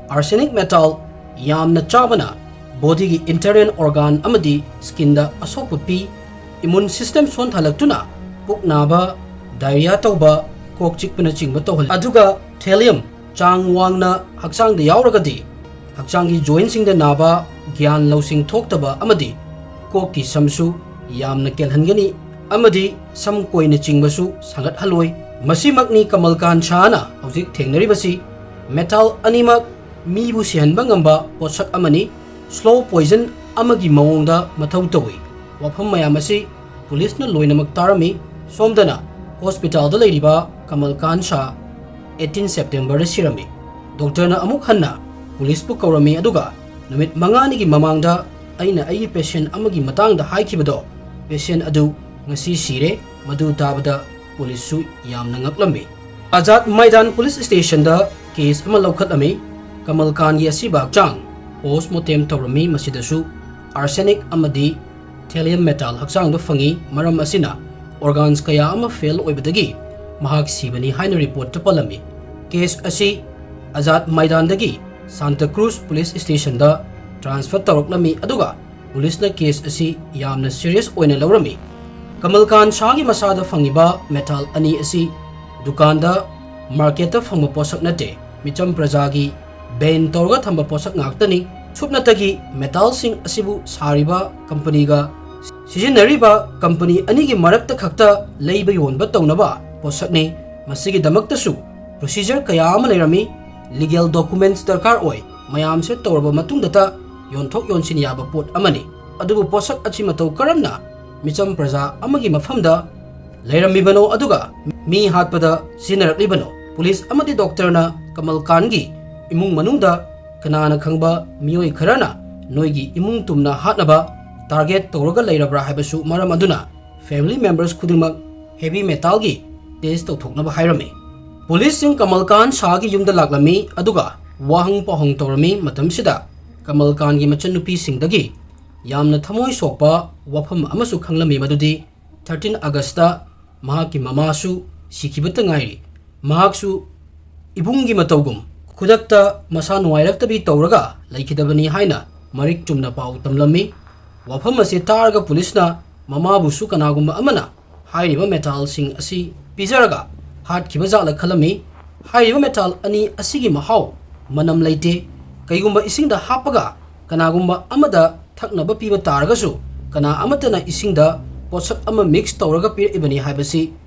ꯑꯥꯔꯁꯦꯅꯤꯛ ꯃꯦꯇꯥꯜ ꯌꯥꯝꯅ ꯆꯥꯕꯅ ꯕꯣꯗꯤꯒꯤ ꯏꯟꯇꯔꯅꯦꯜ ꯑꯣꯔꯒꯥꯟ ꯑꯃꯗꯤ ꯁ꯭ꯀꯤꯟꯗ ꯑꯁꯣꯛꯄ ꯄꯤ, ꯏꯃꯨꯟ ꯁꯤꯁꯇꯦꯝ ꯁꯣꯟꯊꯍꯜꯂꯛꯇꯨꯅ ꯄꯨꯛ ꯅꯥꯕ, ꯗꯥꯏꯔꯤꯌꯥ ꯇꯧꯕ, ꯀꯣꯛ ꯆꯤꯛꯄꯅꯆꯤꯡꯕ ꯇꯧꯍꯜꯂꯤ꯫ ꯑꯗꯨꯒ ꯊꯦꯂꯤꯌꯝ ꯆꯥꯡ ꯋꯥꯡꯅ ꯍꯛꯆꯥꯡꯗ ꯌꯥꯎꯔꯒꯗꯤ ꯍꯛꯆꯥꯡꯒꯤ ꯖꯣꯏꯟꯁꯤꯡꯗ ꯅꯥꯕ, ꯒ꯭ꯌꯥꯟ ꯂꯧꯁꯤꯡ ꯊꯣꯛꯇꯕ ꯑꯃꯗꯤ ꯀꯣꯛꯀꯤ ꯁꯝꯁꯨ ꯌꯥꯝꯅ ꯀꯦꯜꯍꯟꯒꯅꯤ ꯑꯃꯗꯤ ꯁꯝ ꯀꯣꯏꯅꯆꯤꯡꯕꯁꯨ ꯁꯥꯡꯒꯠꯍꯜꯂꯣꯏ꯫ ꯃꯁꯤꯃꯛꯅꯤ ꯀꯃꯜ ꯀꯥꯟ ꯁꯥꯍꯅ ꯍꯧꯖꯤꯛ ꯊꯦꯡꯅꯔꯤꯕꯁꯤ꯫ ꯃꯦꯇꯥꯜ ꯑꯅꯤꯃꯛ ꯃꯤꯕꯨ ꯁꯤꯍꯟꯕ ꯉꯝꯕ ꯄꯣꯠꯁꯛ ꯑꯃꯅꯤ꯫ ꯁ꯭ꯂꯣ ꯄꯣꯏꯖꯟ ꯑꯃꯒꯤ ꯃꯑꯣꯡꯗ ꯃꯊꯧ ꯇꯧꯏ꯫ ꯋꯥꯐꯝ ꯃꯌꯥꯝ ꯑꯁꯤ ꯄꯨꯂꯤꯁꯅ ꯂꯣꯏꯅꯃꯛ ꯇꯥꯔꯝꯃꯤ꯫ ꯁꯣꯝꯗꯅ ꯍꯣꯁꯄꯤꯇꯥꯜꯗ ꯂꯩꯔꯤꯕ ꯀꯃꯜ ꯀꯥꯟ ꯁꯥ eighteen Septemberꯗ ꯁꯤꯔꯝꯃꯤ꯫ ꯗꯣꯛꯇꯔꯅ ꯑꯃꯨꯛ ꯍꯟꯅ ꯄꯨꯂꯤꯁꯄꯨ ꯀꯧꯔꯝꯃꯤ, ꯑꯗꯨꯒ ꯅꯨꯃꯤꯠ ꯃꯉꯥꯅꯤꯒꯤ ꯃꯃꯥꯡꯗ ꯑꯩꯅ ꯑꯩꯒꯤ ꯄꯦꯁꯦꯟ ꯑꯃꯒꯤ ꯃꯇꯥꯡꯗ ꯍꯥꯏꯈꯤꯕꯗꯣ, ꯄꯦꯁꯦꯟ ꯑꯗꯨ ꯉꯁꯤ ꯁꯤꯔꯦ꯫ ꯃꯗꯨ ꯇꯥꯕꯗ ꯄꯨꯂꯤꯁꯁꯨ ꯌꯥꯝꯅ ꯉꯛꯂꯝꯃꯤ꯫ ꯑꯖꯥꯗ ꯃꯩꯗꯥꯟ ꯄꯨꯂꯤꯁ ꯁ꯭ꯇꯦꯁꯟꯗ ꯀꯦꯁ ꯑꯃ ꯂꯧꯈꯠꯂꯝꯃꯤ꯫ ꯀꯃꯜ ꯀꯥꯟꯒꯤ ꯑꯁꯤꯕ ꯍꯛꯆꯥꯡ ꯄꯣꯁꯃꯣꯔꯇꯦꯝ ꯇꯧꯔꯝꯃꯤ꯫ ꯃꯁꯤꯗꯁꯨ ꯑꯥꯔꯁꯦꯅꯤꯛ ꯑꯃꯗꯤ ꯊꯦꯂꯤꯌꯝ ꯃꯦꯇꯥꯜ ꯍꯛꯆꯥꯡꯗ ꯐꯪꯉꯤ꯫ ꯃꯔꯝ ꯑꯁꯤꯅ ꯑꯣꯔꯒꯥꯟꯁ ꯀꯌꯥ ꯑꯃ ꯐꯦꯜ ꯑꯣꯏꯕꯗꯒꯤ ꯃꯍꯥꯛ ꯁꯤꯕꯅꯤ ꯍꯥꯏꯅ ꯔꯤꯄꯣꯔꯠꯇ ꯄꯜꯂꯝꯃꯤ꯫ ꯀꯦꯁ ꯑꯁꯤ ꯑꯖꯥꯗ ꯃꯥꯏꯗꯥꯟꯗꯒꯤ ꯁꯥꯟꯇ ꯀ꯭ꯔꯨꯖ ꯄꯨꯂꯤꯁ ꯁ꯭ꯇꯦꯁꯟꯗ ꯇ꯭ꯔꯥꯟꯁꯐꯔ ꯇꯧꯔꯛꯂꯝꯃꯤ, ꯑꯗꯨꯒ ꯄꯨꯂꯤꯁꯅ ꯀꯦꯁ ꯑꯁꯤ ꯌꯥꯝꯅ ꯁꯤꯔꯤꯌꯁ ꯑꯣꯏꯅ ꯂꯧꯔꯝꯃꯤ꯫ ꯀꯃꯜ ꯀꯥꯟ ꯁꯥꯒꯤ ꯃꯁꯥꯗ ꯐꯪꯉꯤꯕ ꯃꯦꯇꯥꯜ ꯑꯅꯤ ꯑꯁꯤ ꯗꯨꯀꯥꯟꯗ, ꯃꯥꯔꯀꯦꯠꯇ ꯐꯪꯕ ꯄꯣꯠꯁꯛ ꯅꯠꯇꯦ, ꯃꯤꯆꯝ ꯄ꯭ꯔꯖꯥꯒꯤ ꯕꯦꯟ ꯇꯧꯔꯒ ꯊꯝꯕ ꯄꯣꯠꯁꯛ ꯉꯥꯛꯇꯅꯤ꯫ ꯁꯨꯞꯅꯇꯒꯤ ꯃꯦꯇꯥꯜꯁꯤꯡ ꯑꯁꯤꯕꯨ ꯁꯥꯔꯤꯕ ꯀꯝꯄꯅꯤꯒ ꯁꯤꯖꯤꯟꯅꯔꯤꯕ ꯀꯝꯄꯅꯤ ꯑꯅꯤꯒꯤ ꯃꯔꯛꯇ ꯈꯛꯇ ꯂꯩꯕ ꯌꯣꯟꯕ ꯇꯧꯅꯕ ꯄꯣꯠꯁꯛꯅꯤ꯫ ꯃꯁꯤꯒꯤꯗꯃꯛꯇꯁꯨ ꯄ꯭ꯔꯣꯁꯤꯖꯔ ꯀꯌꯥ ꯑꯃ ꯂꯩꯔꯝꯃꯤ꯫ ꯂꯤꯒꯦꯜ ꯗꯣꯀꯨꯃꯦꯟꯠꯁ ꯗꯔꯀꯥꯔ ꯑꯣꯏ꯫ ꯃꯌꯥꯝꯁꯦ ꯇꯧꯔꯕ ꯃꯇꯨꯡꯗꯇ ꯌꯣꯟꯊꯣꯛ ꯌꯣꯟꯁꯤꯟ ꯌꯥꯕ ꯄꯣꯠ ꯑꯃꯅꯤ꯫ ꯑꯗꯨꯕꯨ ꯄꯣꯠꯁꯛ ꯑꯁꯤ ꯃꯇꯧ ꯀꯔꯝꯅ ꯃꯤꯆꯝ ꯄ꯭ꯔꯖꯥ ꯑꯃꯒꯤ ꯃꯐꯝꯗ ꯂꯩꯔꯝꯃꯤꯕꯅꯣ, ꯑꯗꯨꯒ ꯃꯤ ꯍꯥꯠꯄꯗ ꯁꯤꯖꯤꯟꯅꯔꯛꯂꯤꯕꯅꯣ? ꯄꯨꯂꯤꯁ ꯑꯃꯗꯤ ꯗꯣꯛꯇꯔꯅ ꯀꯃꯜ ꯀꯥꯟꯒꯤ ꯏꯃꯨꯡ ꯃꯅꯨꯡꯗ ꯀꯅꯥꯅ ꯈꯪꯕ ꯃꯤꯑꯣꯏ ꯈꯔꯅ ꯅꯣꯏꯒꯤ ꯏꯃꯨꯡ ꯇꯨꯝꯅ ꯍꯥꯠꯅꯕ ꯇꯥꯔꯒꯦꯠ ꯇꯧꯔꯒ ꯂꯩꯔꯕ꯭ꯔꯥ ꯍꯥꯏꯕꯁꯨ ꯃꯔꯝ ꯑꯗꯨꯅ ꯐꯦꯃꯤꯂꯤ ꯃꯦꯝꯕꯔꯁ ꯈꯨꯗꯤꯡꯃꯛ ꯍꯦꯚꯤ ꯃꯦꯇꯥꯜꯒꯤ ꯇꯦꯁ ꯇꯧꯊꯣꯛꯅꯕ ꯍꯥꯏꯔꯝꯃꯤ꯫ ꯄꯨꯂꯤꯁꯁꯤꯡ ꯀꯃꯜ ꯀꯥꯟ ꯁꯥꯒꯤ ꯌꯨꯝꯗ ꯂꯥꯛꯂꯝꯃꯤ, ꯑꯗꯨꯒ ꯋꯥꯍꯪ ꯄꯥꯎꯍꯪ ꯇꯧꯔꯝꯃꯤ꯫ ꯃꯇꯝꯁꯤꯗ ꯀꯃꯜ ꯀꯥꯟꯒꯤ ꯃꯆꯟꯅꯨꯄꯤꯁꯤꯡꯗꯒꯤ ꯌꯥꯝꯅ ꯊꯃꯣꯏ ꯁꯣꯛꯄ ꯋꯥꯐꯝ ꯑꯃꯁꯨ ꯈꯪꯂꯝꯃꯤ, ꯃꯗꯨꯗꯤ ꯊꯥꯔꯇꯤꯟ ꯑꯥꯒꯁꯇ ꯃꯍꯥꯛꯀꯤ ꯃꯃꯥꯁꯨ ꯁꯤꯈꯤꯕꯇ ꯉꯥꯏꯔꯤ꯫ ꯃꯍꯥꯛꯁꯨ ꯏꯕꯨꯡꯒꯤ ꯃꯇꯧꯒꯨꯝ ꯈꯨꯗꯛꯇ ꯃꯁꯥ ꯅꯨꯡꯉꯥꯏꯔꯛꯇꯕꯤ ꯇꯧꯔꯒ ꯂꯩꯈꯤꯗꯕꯅꯤ ꯍꯥꯏꯅ ꯃꯔꯤꯛ ꯆꯨꯝꯅ ꯄꯥꯎ ꯇꯝꯂꯝꯃꯤ꯫ ꯋꯥꯐꯝ ꯑꯁꯤ ꯇꯥꯔꯒ ꯄꯨꯂꯤꯁꯅ ꯃꯃꯥꯕꯨꯁꯨ ꯀꯅꯥꯒꯨꯝꯕ ꯑꯃꯅ ꯍꯥꯏꯔꯤꯕ ꯃꯦꯇꯥꯜꯁꯤꯡ ꯑꯁꯤ ꯄꯤꯖꯔꯒ ꯍꯥꯠꯈꯤꯕ ꯖꯥꯠꯂ ꯈꯜꯂꯝꯃꯤ꯫ ꯍꯥꯏꯔꯤꯕ ꯃꯦꯇꯥꯜ ꯑꯅꯤ ꯑꯁꯤꯒꯤ ꯃꯍꯥꯎ, ꯃꯅꯝ ꯂꯩꯇꯦ꯫ ꯀꯩꯒꯨꯝꯕ ꯏꯁꯤꯡꯗ ꯍꯥꯞꯄꯒ ꯀꯅꯥꯒꯨꯝꯕ ꯑꯃꯗ ꯊꯛꯅꯕ ꯄꯤꯕ ꯇꯥꯔꯒꯁꯨ, ꯀꯅꯥ ꯑꯃꯠꯇꯅ ꯏꯁꯤꯡꯗ ꯄꯣꯠꯁꯛ ꯑꯃ ꯃꯤꯛꯁ ꯇꯧꯔꯒ ꯄꯤꯔꯛꯏꯕꯅꯤ ꯍꯥꯏꯕꯁꯤ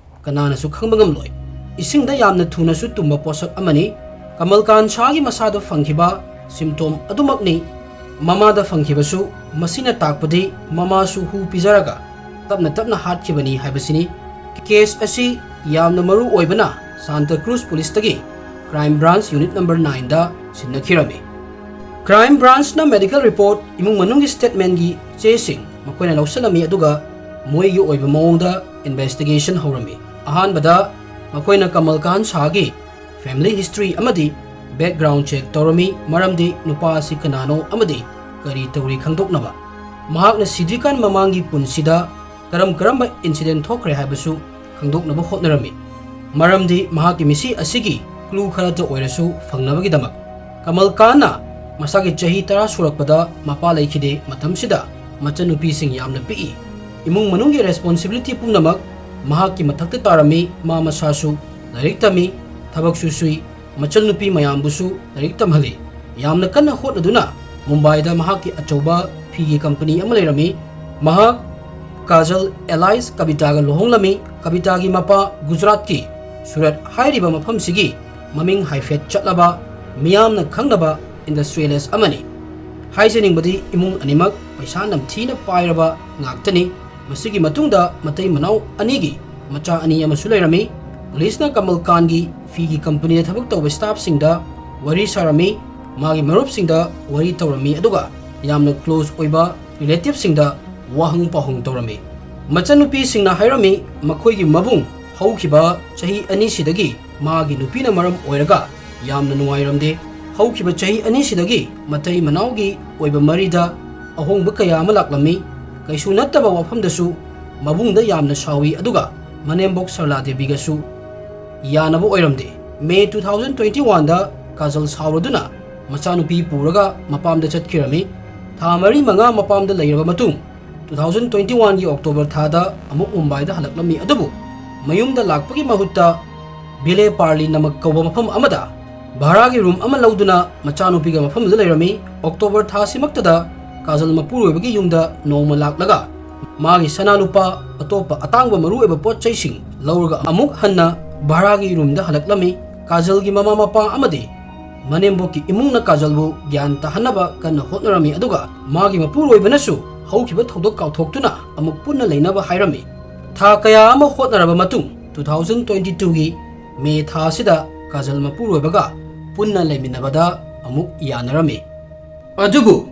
ꯀꯅꯥꯅꯁꯨ ꯈꯪꯕ ꯉꯝꯂꯣꯏ꯫ ꯏꯁꯤꯡꯗ ꯌꯥꯝꯅ ꯊꯨꯅꯁꯨ ꯇꯨꯝꯕ ꯄꯣꯠꯁꯛ ꯑꯃꯅꯤ꯫ ꯀꯃꯜ ꯀꯥꯟ ꯁꯥꯒꯤ ꯃꯁꯥꯗ ꯐꯪꯈꯤꯕ ꯁꯤꯝꯇꯣꯝ ꯑꯗꯨꯃꯛꯅꯤ ꯃꯃꯥꯗ ꯐꯪꯈꯤꯕꯁꯨ꯫ ꯃꯁꯤꯅ ꯇꯥꯛꯄꯗꯤ ꯃꯃꯥꯁꯨ ꯍꯨ ꯄꯤꯖꯔꯒ ꯇꯞꯅ ꯇꯞꯅ ꯍꯥꯠꯈꯤꯕꯅꯤ ꯍꯥꯏꯕꯁꯤꯅꯤ꯫ ꯀꯦꯁ ꯑꯁꯤ ꯌꯥꯝꯅ ꯃꯔꯨ ꯑꯣꯏꯕꯅ ꯁꯥꯟꯇ ꯀ꯭ꯔꯨꯖ ꯄꯨꯂꯤꯁꯇꯒꯤ ꯀ꯭ꯔꯥꯏꯝ ꯕ꯭ꯔꯥꯟꯆ ꯌꯨꯅꯤꯠ ꯅꯝꯕꯔ ꯅꯥꯏꯟꯗ ꯁꯤꯟꯅꯈꯤꯔꯝꯃꯤ꯫ ꯀ꯭ꯔꯥꯏꯝ ꯕ꯭ꯔꯥꯟꯆꯅ ꯃꯦꯗꯤꯀꯦꯜ ꯔꯤꯄꯣꯔꯠ, ꯏꯃꯨꯡ ꯃꯅꯨꯡꯒꯤ ꯁ꯭ꯇꯦꯠꯃꯦꯟꯒꯤ ꯆꯦꯁꯤꯡ ꯃꯈꯣꯏꯅ ꯂꯧꯁꯤꯜꯂꯝꯃꯤ, ꯑꯗꯨꯒ ꯃꯣꯏꯒꯤ ꯑꯣꯏꯕ ꯃꯑꯣꯡꯗ ꯏꯟꯚꯦꯁꯇꯤꯒꯦꯁꯟ ꯍꯧꯔꯝꯃꯤ꯫ ꯑꯍꯥꯟꯕꯗ ꯃꯈꯣꯏꯅ ꯀꯃꯜ ꯀꯥꯟ ꯁꯥꯒꯤ ꯐꯦꯃꯤꯂꯤ ꯍꯤꯁꯇ꯭ꯔꯤ ꯑꯃꯗꯤ ꯕꯦꯛꯒ꯭ꯔꯥꯎꯟ ꯆꯦꯛ ꯇꯧꯔꯝꯃꯤ, ꯃꯔꯝꯗꯤ ꯅꯨꯄꯥ ꯑꯁꯤ ꯀꯅꯥꯅꯣ ꯑꯃꯗꯤ ꯀꯔꯤ ꯇꯧꯔꯤ ꯈꯪꯗꯣꯛꯅꯕ꯫ ꯃꯍꯥꯛꯅ ꯁꯤꯗ꯭ꯔꯤꯀꯥꯟ ꯃꯃꯥꯡꯒꯤ ꯄꯨꯟꯁꯤꯗ ꯀꯔꯝ ꯀꯔꯝꯕ ꯏꯟꯁꯤꯗꯦꯟ ꯊꯣꯛꯈ꯭ꯔꯦ ꯍꯥꯏꯕꯁꯨ ꯈꯪꯗꯣꯛꯅꯕ ꯍꯣꯠꯅꯔꯝꯃꯤ, ꯃꯔꯝꯗꯤ ꯃꯍꯥꯛꯀꯤ ꯃꯤꯁꯤ ꯑꯁꯤꯒꯤ clue ꯈꯔꯇ ꯑꯣꯏꯔꯁꯨ ꯐꯪꯅꯕꯒꯤꯗꯃꯛ꯫ ꯀꯃꯜ ꯀꯥꯟꯅ ꯃꯁꯥꯒꯤ ꯆꯍꯤ ꯇꯔꯥ ꯁꯨꯔꯛꯄꯗ ꯃꯄꯥ ꯂꯩꯈꯤꯗꯦ꯫ ꯃꯇꯝꯁꯤꯗ ꯃꯆꯟꯅꯨꯄꯤꯁꯤꯡ ꯌꯥꯝꯅ ꯄꯤꯛꯏ꯫ ꯏꯃꯨꯡ ꯃꯅꯨꯡꯒꯤ responsibility ꯄꯨꯝꯅꯃꯛ ꯃꯍꯥꯛꯀꯤ ꯃꯊꯛꯇ ꯇꯥꯔꯝꯃꯤ꯫ ꯃꯥ ꯃꯁꯥꯁꯨ ꯂꯥꯏꯔꯤꯛ ꯇꯝꯃꯤ, ꯊꯕꯛꯁꯨ ꯁꯨꯏ, ꯃꯆꯟꯅꯨꯄꯤ ꯃꯌꯥꯝꯕꯨꯁꯨ ꯂꯥꯏꯔꯤꯛ ꯇꯝꯍꯜꯂꯤ꯫ ꯌꯥꯝꯅ ꯀꯟꯅ ꯍꯣꯠꯅꯗꯨꯅ ꯃꯨꯝꯕꯥꯏꯗ ꯃꯍꯥꯛꯀꯤ ꯑꯆꯧꯕ ꯐꯤꯒꯤ company ꯑꯃ ꯂꯩꯔꯝꯃꯤ꯫ ꯃꯍꯥꯛ ꯀꯥꯖꯜ alias ꯀꯕꯤꯇꯥꯒ ꯂꯨꯍꯣꯡꯂꯝꯃꯤ꯫ ꯀꯕꯤꯇꯥꯒꯤ ꯃꯄꯥ ꯒꯨꯖꯔꯥꯠꯀꯤ ꯁꯨꯔꯠ ꯍꯥꯏꯔꯤꯕ ꯃꯐꯝꯁꯤꯒꯤ ꯃꯃꯤꯡ ꯍꯥꯏꯐꯦꯠ ꯆꯠꯂꯕ, ꯃꯤꯌꯥꯝꯅ ꯈꯪꯅꯕ industrialist ꯑꯃꯅꯤ꯫ ꯍꯥꯏꯖꯅꯤꯡꯕꯗꯤ ꯏꯃꯨꯡ ꯑꯅꯤꯃꯛ ꯄꯩꯁꯥ ꯅꯝꯊꯤꯅ ꯄꯥꯏꯔꯕ ꯉꯥꯛꯇꯅꯤ꯫ ꯃꯁꯤꯒꯤ ꯃꯇꯨꯡꯗ ꯃꯇꯩ ꯃꯅꯥꯎ ꯑꯅꯤꯒꯤ ꯃꯆꯥ ꯑꯅꯤ ꯑꯃꯁꯨ ꯂꯩꯔꯝꯃꯤ꯫ ꯄꯨꯂꯤꯁꯅ ꯀꯃꯜ ꯀꯥꯟꯒꯤ ꯐꯤꯒꯤ companyꯗ ꯊꯕꯛ ꯇꯧꯕ staffꯁꯤꯡꯗ ꯋꯥꯔꯤ ꯁꯥꯔꯝꯃꯤ, ꯃꯥꯒꯤ ꯃꯔꯨꯞꯁꯤꯡꯗ ꯋꯥꯔꯤ ꯇꯧꯔꯝꯃꯤ, ꯑꯗꯨꯒ ꯌꯥꯝꯅ close ꯑꯣꯏꯕ relativeꯁꯤꯡꯗ ꯋꯥꯍꯪ ꯄꯥꯎꯍꯪ ꯇꯧꯔꯝꯃꯤ꯫ ꯃꯆꯟꯅꯨꯄꯤꯁꯤꯡꯅ ꯍꯥꯏꯔꯝꯃꯤ, ꯃꯈꯣꯏꯒꯤ ꯃꯕꯨꯡ ꯍꯧꯈꯤꯕ ꯆꯍꯤ ꯑꯅꯤꯁꯤꯗꯒꯤ ꯃꯥꯒꯤ ꯅꯨꯄꯤꯅ ꯃꯔꯝ ꯑꯣꯏꯔꯒ ꯌꯥꯝꯅ ꯅꯨꯡꯉꯥꯏꯔꯝꯗꯦ꯫ ꯍꯧꯈꯤꯕ ꯆꯍꯤ ꯑꯅꯤꯁꯤꯗꯒꯤ ꯃꯇꯩ ꯃꯅꯥꯎꯒꯤ ꯑꯣꯏꯕ ꯃꯔꯤꯗ ꯑꯍꯣꯡꯕ ꯀꯌꯥ ꯑꯃ ꯂꯥꯛꯂꯝꯃꯤ꯫ ꯀꯩꯁꯨ ꯅꯠꯇꯕ ꯋꯥꯐꯝꯗꯁꯨ ꯃꯕꯨꯡꯗ ꯌꯥꯝꯅ ꯁꯥꯎꯏ, ꯑꯗꯨꯒ ꯃꯅꯦꯝꯕꯣꯛ ꯁꯔꯂꯥ ꯗꯦꯕꯤꯒꯁꯨ ꯌꯥꯅꯕ ꯑꯣꯏꯔꯝꯗꯦ꯫ May two thousand twenty oneꯗ Kajal ꯁꯥꯎꯔꯗꯨꯅ ꯃꯆꯥꯅꯨꯄꯤ ꯄꯨꯔꯒ ꯃꯄꯥꯝꯗ ꯆꯠꯈꯤꯔꯝꯃꯤ꯫ ꯊꯥ ꯃꯔꯤ ꯃꯉꯥ ꯃꯄꯥꯝꯗ ꯂꯩꯔꯕ ꯃꯇꯨꯡ, two thousand twenty oneꯒꯤ October ꯊꯥꯗ ꯑꯃꯨꯛ ꯃꯨꯝꯕꯥꯏꯗ ꯍꯜꯂꯛꯂꯝꯃꯤ꯫ ꯑꯗꯨꯕꯨ ꯃꯌꯨꯝꯗ ꯂꯥꯛꯄꯒꯤ ꯃꯍꯨꯠꯇ ꯕꯤꯂꯦ ꯄꯥꯔꯂꯤ ꯅꯃꯛ ꯀꯧꯕ ꯃꯐꯝ ꯑꯃꯗ ꯚꯥꯔꯥꯒꯤ room ꯑꯃ ꯂꯧꯗꯨꯅ ꯃꯆꯥꯅꯨꯄꯤꯒ ꯃꯐꯝꯗꯨꯗ ꯂꯩꯔꯝꯃꯤ꯫ October ꯊꯥꯁꯤꯃꯛꯇꯗ ꯀꯥꯖꯜ ꯃꯄꯨꯔꯣꯏꯕꯒꯤ ꯌꯨꯝꯗ ꯅꯣꯡꯃ ꯂꯥꯛꯂꯒ ꯃꯥꯒꯤ ꯁꯅꯥ ꯂꯨꯄꯥ, ꯑꯇꯣꯞꯄ ꯑꯇꯥꯡꯕ ꯃꯔꯨꯑꯣꯏꯕ ꯄꯣꯠ ꯆꯩꯁꯤꯡ ꯂꯧꯔꯒ ꯑꯃꯨꯛ ꯍꯟꯅ ꯚꯥꯔꯥꯒꯤ roomꯗ ꯍꯜꯂꯛꯂꯝꯃꯤ꯫ ꯀꯥꯖꯜꯒꯤ ꯃꯃꯥ ꯃꯄꯥ ꯑꯃꯗꯤ ꯃꯅꯦꯝꯕꯣꯛꯀꯤ ꯏꯃꯨꯡꯅ ꯀꯥꯖꯜꯕꯨ ꯒ꯭ꯌꯥꯟ ꯇꯥꯍꯟꯅꯕ ꯀꯟꯅ ꯍꯣꯠꯅꯔꯝꯃꯤ, ꯑꯗꯨꯒ ꯃꯥꯒꯤ ꯃꯄꯨꯔꯣꯏꯕꯅꯁꯨ ꯍꯧꯈꯤꯕ ꯊꯧꯗꯣꯛ ꯀꯥꯎꯊꯣꯛꯇꯨꯅ ꯑꯃꯨꯛ ꯄꯨꯟꯅ ꯂꯩꯅꯕ ꯍꯥꯏꯔꯝꯃꯤ꯫ ꯊꯥ ꯀꯌꯥ ꯑꯃ ꯍꯣꯠꯅꯔꯕ ꯃꯇꯨꯡ, two thousand twenty twoꯒꯤ May ꯊꯥ ꯑꯁꯤꯗ ꯀꯥꯖꯜ ꯃꯄꯨꯔꯣꯏꯕꯒ ꯄꯨꯟꯅ ꯂꯩꯃꯤꯟꯅꯕꯗ ꯑꯃꯨꯛ ꯌꯥꯅꯔꯝꯃꯤ꯫ ꯑꯗꯨꯕꯨ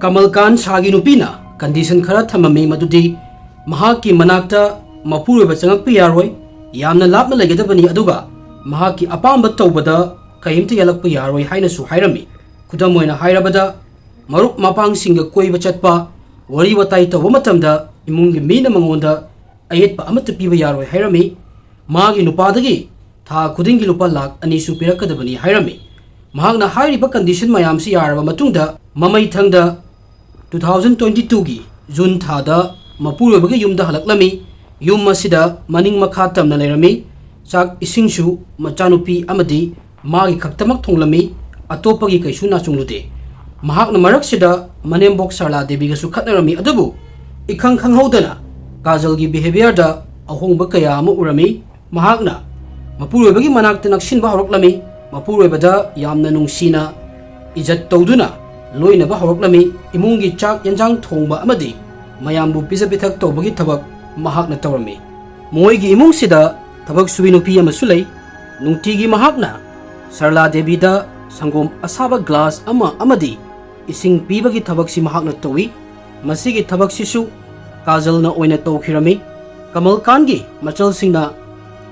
ꯀꯃꯜ ꯀꯥꯟ ꯁꯥꯒꯤ ꯅꯨꯄꯤꯅ condition ꯈꯔ ꯊꯝꯃꯝꯃꯤ, ꯃꯗꯨꯗꯤ ꯃꯍꯥꯛꯀꯤ ꯃꯅꯥꯛꯇ ꯃꯄꯨꯔꯣꯏꯕ ꯆꯪꯉꯛꯄ ꯌꯥꯔꯣꯏ, ꯌꯥꯝꯅ ꯂꯥꯞꯅ ꯂꯩꯒꯗꯕꯅꯤ, ꯑꯗꯨꯒ ꯃꯍꯥꯛꯀꯤ ꯑꯄꯥꯝꯕ ꯇꯧꯕꯗ ꯀꯔꯤꯝꯇ ꯌꯥꯜꯂꯛꯄ ꯌꯥꯔꯣꯏ ꯍꯥꯏꯅꯁꯨ ꯍꯥꯏꯔꯝꯃꯤ꯫ ꯈꯨꯗꯝ ꯑꯣꯏꯅ ꯍꯥꯏꯔꯕꯗ, ꯃꯔꯨꯞ ꯃꯄꯥꯡꯁꯤꯡꯒ ꯀꯣꯏꯕ ꯆꯠꯄ, ꯋꯥꯔꯤ ꯋꯥꯇꯥꯏ ꯇꯧꯕ ꯃꯇꯝꯗ ꯏꯃꯨꯡꯒꯤ ꯃꯤꯅ ꯃꯉꯣꯟꯗ ꯑꯌꯦꯠꯄ ꯑꯃꯠꯇ ꯄꯤꯕ ꯌꯥꯔꯣꯏ ꯍꯥꯏꯔꯝꯃꯤ꯫ ꯃꯥꯒꯤ ꯅꯨꯄꯥꯗꯒꯤ ꯊꯥ ꯈꯨꯗꯤꯡꯒꯤ ꯂꯨꯄꯥ ꯂꯥꯈ ꯑꯅꯤꯁꯨ ꯄꯤꯔꯛꯀꯗꯕꯅꯤ ꯍꯥꯏꯔꯝꯃꯤ꯫ ꯃꯍꯥꯛꯅ ꯍꯥꯏꯔꯤꯕ condition ꯃꯌꯥꯝꯁꯤ ꯌꯥꯔꯕ ꯃꯇꯨꯡꯗ ꯃꯃꯩꯊꯪꯗ two thousand twenty twoꯒꯤ June ꯊꯥꯗ ꯃꯄꯨꯔꯣꯏꯕꯒꯤ ꯌꯨꯝꯗ ꯍꯜꯂꯛꯂꯝꯃꯤ꯫ ꯌꯨꯝ ꯑꯁꯤꯗ ꯃꯅꯤꯡ ꯃꯈꯥ ꯇꯝꯅ ꯂꯩꯔꯝꯃꯤ꯫ ꯆꯥꯛ ꯏꯁꯤꯡꯁꯨ ꯃꯆꯥꯅꯨꯄꯤ ꯑꯃꯗꯤ ꯃꯥꯒꯤ ꯈꯛꯇꯃꯛ ꯊꯣꯡꯂꯝꯃꯤ꯫ ꯑꯇꯣꯞꯄꯒꯤ ꯀꯩꯁꯨ ꯅꯥꯆꯨꯡꯂꯨꯗꯦ꯫ ꯃꯍꯥꯛꯅ ꯃꯔꯛꯁꯤꯗ ꯃꯅꯦꯝꯕꯣꯛ ꯁꯔꯂꯥ ꯗꯦꯕꯤꯒꯁꯨ ꯈꯠꯅꯔꯝꯃꯤ, ꯑꯗꯨꯕꯨ ꯏꯈꯪ ꯈꯪꯍꯧꯗꯅ ꯀꯥꯖꯜꯒꯤ behaviourꯗ ꯑꯍꯣꯡꯕ ꯀꯌꯥ ꯑꯃ ꯎꯔꯝꯃꯤ꯫ ꯃꯍꯥꯛꯅ ꯃꯄꯨꯔꯣꯏꯕꯒꯤ ꯃꯅꯥꯛꯇ ꯅꯛꯁꯤꯟꯕ ꯍꯧꯔꯛꯂꯝꯃꯤ꯫ ꯃꯄꯨꯔꯣꯏꯕꯗ ꯌꯥꯝꯅ ꯅꯨꯡꯁꯤꯅ ꯏꯖꯠ ꯇꯧꯗꯨꯅ ꯂꯣꯏꯅꯕ ꯍꯧꯔꯛꯂꯝꯃꯤ꯫ ꯏꯃꯨꯡꯒꯤ ꯆꯥꯛ ꯌꯦꯟꯖꯥꯡ ꯊꯣꯡꯕ ꯑꯃꯗꯤ ꯃꯌꯥꯝꯕꯨ ꯄꯤꯖ ꯄꯤꯊꯛ ꯇꯧꯕꯒꯤ ꯊꯕꯛ ꯃꯍꯥꯛꯅ ꯇꯧꯔꯝꯃꯤ꯫ ꯃꯣꯏꯒꯤ ꯏꯃꯨꯡꯁꯤꯗ ꯊꯕꯛ ꯁꯨꯕꯤ ꯅꯨꯄꯤ ꯑꯃꯁꯨ ꯂꯩ꯫ ꯅꯨꯡꯇꯤꯒꯤ ꯃꯍꯥꯛꯅ ꯁꯔꯂꯥ ꯗꯦꯕꯤꯗ ꯁꯪꯒꯣꯝ ꯑꯁꯥꯕ glass ꯑꯃ ꯑꯃꯗꯤ ꯏꯁꯤꯡ ꯄꯤꯕꯒꯤ ꯊꯕꯛꯁꯤ ꯃꯍꯥꯛꯅ ꯇꯧꯏ꯫ ꯃꯁꯤꯒꯤ ꯊꯕꯛꯁꯤꯁꯨ ꯀꯥꯖꯜꯅ ꯑꯣꯏꯅ ꯇꯧꯈꯤꯔꯝꯃꯤ꯫ ꯀꯃꯜ ꯈꯥꯟꯒꯤ ꯃꯆꯜꯁꯤꯡꯅ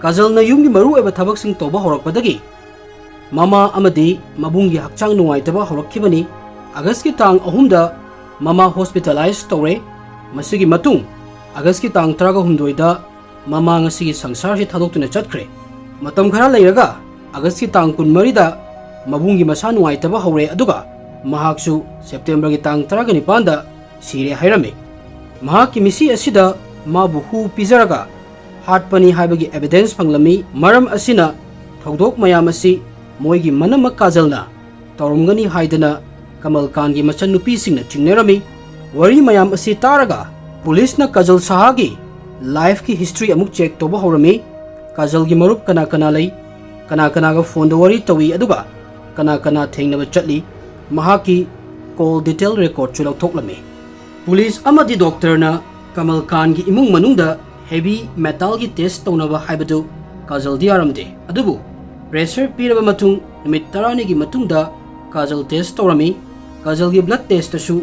ꯀꯥꯖꯜꯅ ꯌꯨꯝꯒꯤ ꯃꯔꯨꯑꯣꯏꯕ ꯊꯕꯛꯁꯤꯡ ꯇꯧꯕ ꯍꯧꯔꯛꯄꯗꯒꯤ ꯃꯃꯥ ꯑꯃꯗꯤ ꯃꯕꯨꯡꯒꯤ ꯍꯛꯆꯥꯡ ꯅꯨꯡꯉꯥꯏꯇꯕ ꯍꯧꯔꯛꯈꯤꯕꯅꯤ꯫ ꯑꯥꯒꯁꯀꯤ ꯇꯥꯡ ꯑꯍꯨꯝꯗ ꯃꯃꯥ hospitalise ꯇꯧꯔꯦ꯫ ꯃꯁꯤꯒꯤ ꯃꯇꯨꯡ ꯑꯥꯒꯁꯀꯤ ꯇꯥꯡ ꯇꯔꯥꯒ ꯍꯨꯝꯗꯣꯏꯗ ꯃꯃꯥ ꯉꯁꯤꯒꯤ ꯁꯪꯁꯥꯔꯁꯤ ꯊꯥꯗꯣꯛꯇꯨꯅ ꯆꯠꯈ꯭ꯔꯦ꯫ ꯃꯇꯝ ꯈꯔ ꯂꯩꯔꯒ ꯑꯥꯒꯁꯀꯤ ꯇꯥꯡ ꯀꯨꯟꯃꯔꯤꯗ ꯃꯕꯨꯡꯒꯤ ꯃꯁꯥ ꯅꯨꯡꯉꯥꯏꯇꯕ ꯍꯧꯔꯦ, ꯑꯗꯨꯒ ꯃꯍꯥꯛꯁꯨ ꯁꯦꯞꯇꯦꯝꯕꯔꯒꯤ ꯇꯥꯡ ꯇꯔꯥꯒ ꯅꯤꯄꯥꯟꯗ ꯁꯤꯔꯦ ꯍꯥꯏꯔꯝꯃꯤ꯫ ꯃꯍꯥꯛꯀꯤ ꯃꯤꯁꯤ ꯑꯁꯤꯗ ꯃꯥꯕꯨ ꯍꯨ ꯄꯤꯖꯔꯒ ꯍꯥꯠꯄꯅꯤ ꯍꯥꯏꯕꯒꯤ evidence ꯐꯪꯂꯝꯃꯤ꯫ ꯃꯔꯝ ꯑꯁꯤꯅ ꯊꯧꯗꯣꯛ ꯃꯌꯥꯝ ꯑꯁꯤ ꯃꯣꯏꯒꯤ ꯃꯅꯝꯃ ꯀꯥꯖꯜꯅ ꯇꯧꯔꯝꯒꯅꯤ ꯍꯥꯏꯗꯅ ꯀꯃꯜ ꯈꯥꯟꯒꯤ ꯃꯆꯟꯅꯨꯄꯤꯁꯤꯡꯅ ꯆꯤꯡꯅꯔꯝꯃꯤ꯫ ꯋꯥꯔꯤ ꯃꯌꯥꯝ ꯑꯁꯤ ꯇꯥꯔꯒ ꯄꯨꯂꯤꯁꯅ ꯀꯥꯖꯜ ꯁꯥꯍꯒꯤ lifeꯀꯤ history ꯑꯃꯨꯛ check ꯇꯧꯕ ꯍꯧꯔꯝꯃꯤ꯫ ꯀꯥꯖꯜꯒꯤ ꯃꯔꯨꯞ ꯀꯅꯥ ꯀꯅꯥ ꯂꯩ, ꯀꯅꯥ ꯀꯅꯥꯒ phoneꯗ ꯋꯥꯔꯤ ꯇꯧꯏ, ꯑꯗꯨꯒ ꯀꯅꯥ ꯀꯅꯥ ꯊꯦꯡꯅꯕ ꯆꯠꯂꯤ, ꯃꯍꯥꯛꯀꯤ call detail recordꯁꯨ ꯂꯧꯊꯣꯛꯂꯝꯃꯤ꯫ ꯄꯨꯂꯤꯁ ꯑꯃꯗꯤ doctorꯅ ꯀꯃꯜ ꯈꯥꯟꯒꯤ ꯏꯃꯨꯡ ꯃꯅꯨꯡꯗ heavy metalꯒꯤ test ꯇꯧꯅꯕ ꯍꯥꯏꯕꯗꯨ ꯀꯥꯖꯜꯗꯤ ꯌꯥꯔꯝꯗꯦ꯫ ꯑꯗꯨꯕꯨ pressure ꯄꯤꯔꯕ ꯃꯇꯨꯡ ꯅꯨꯃꯤꯠ ꯇꯔꯥꯅꯤꯒꯤ ꯃꯇꯨꯡꯗ ꯀꯥꯖꯜ test ꯇꯧꯔꯝꯃꯤ꯫ ꯀꯥꯖꯜꯒꯤ blood testꯇꯁꯨ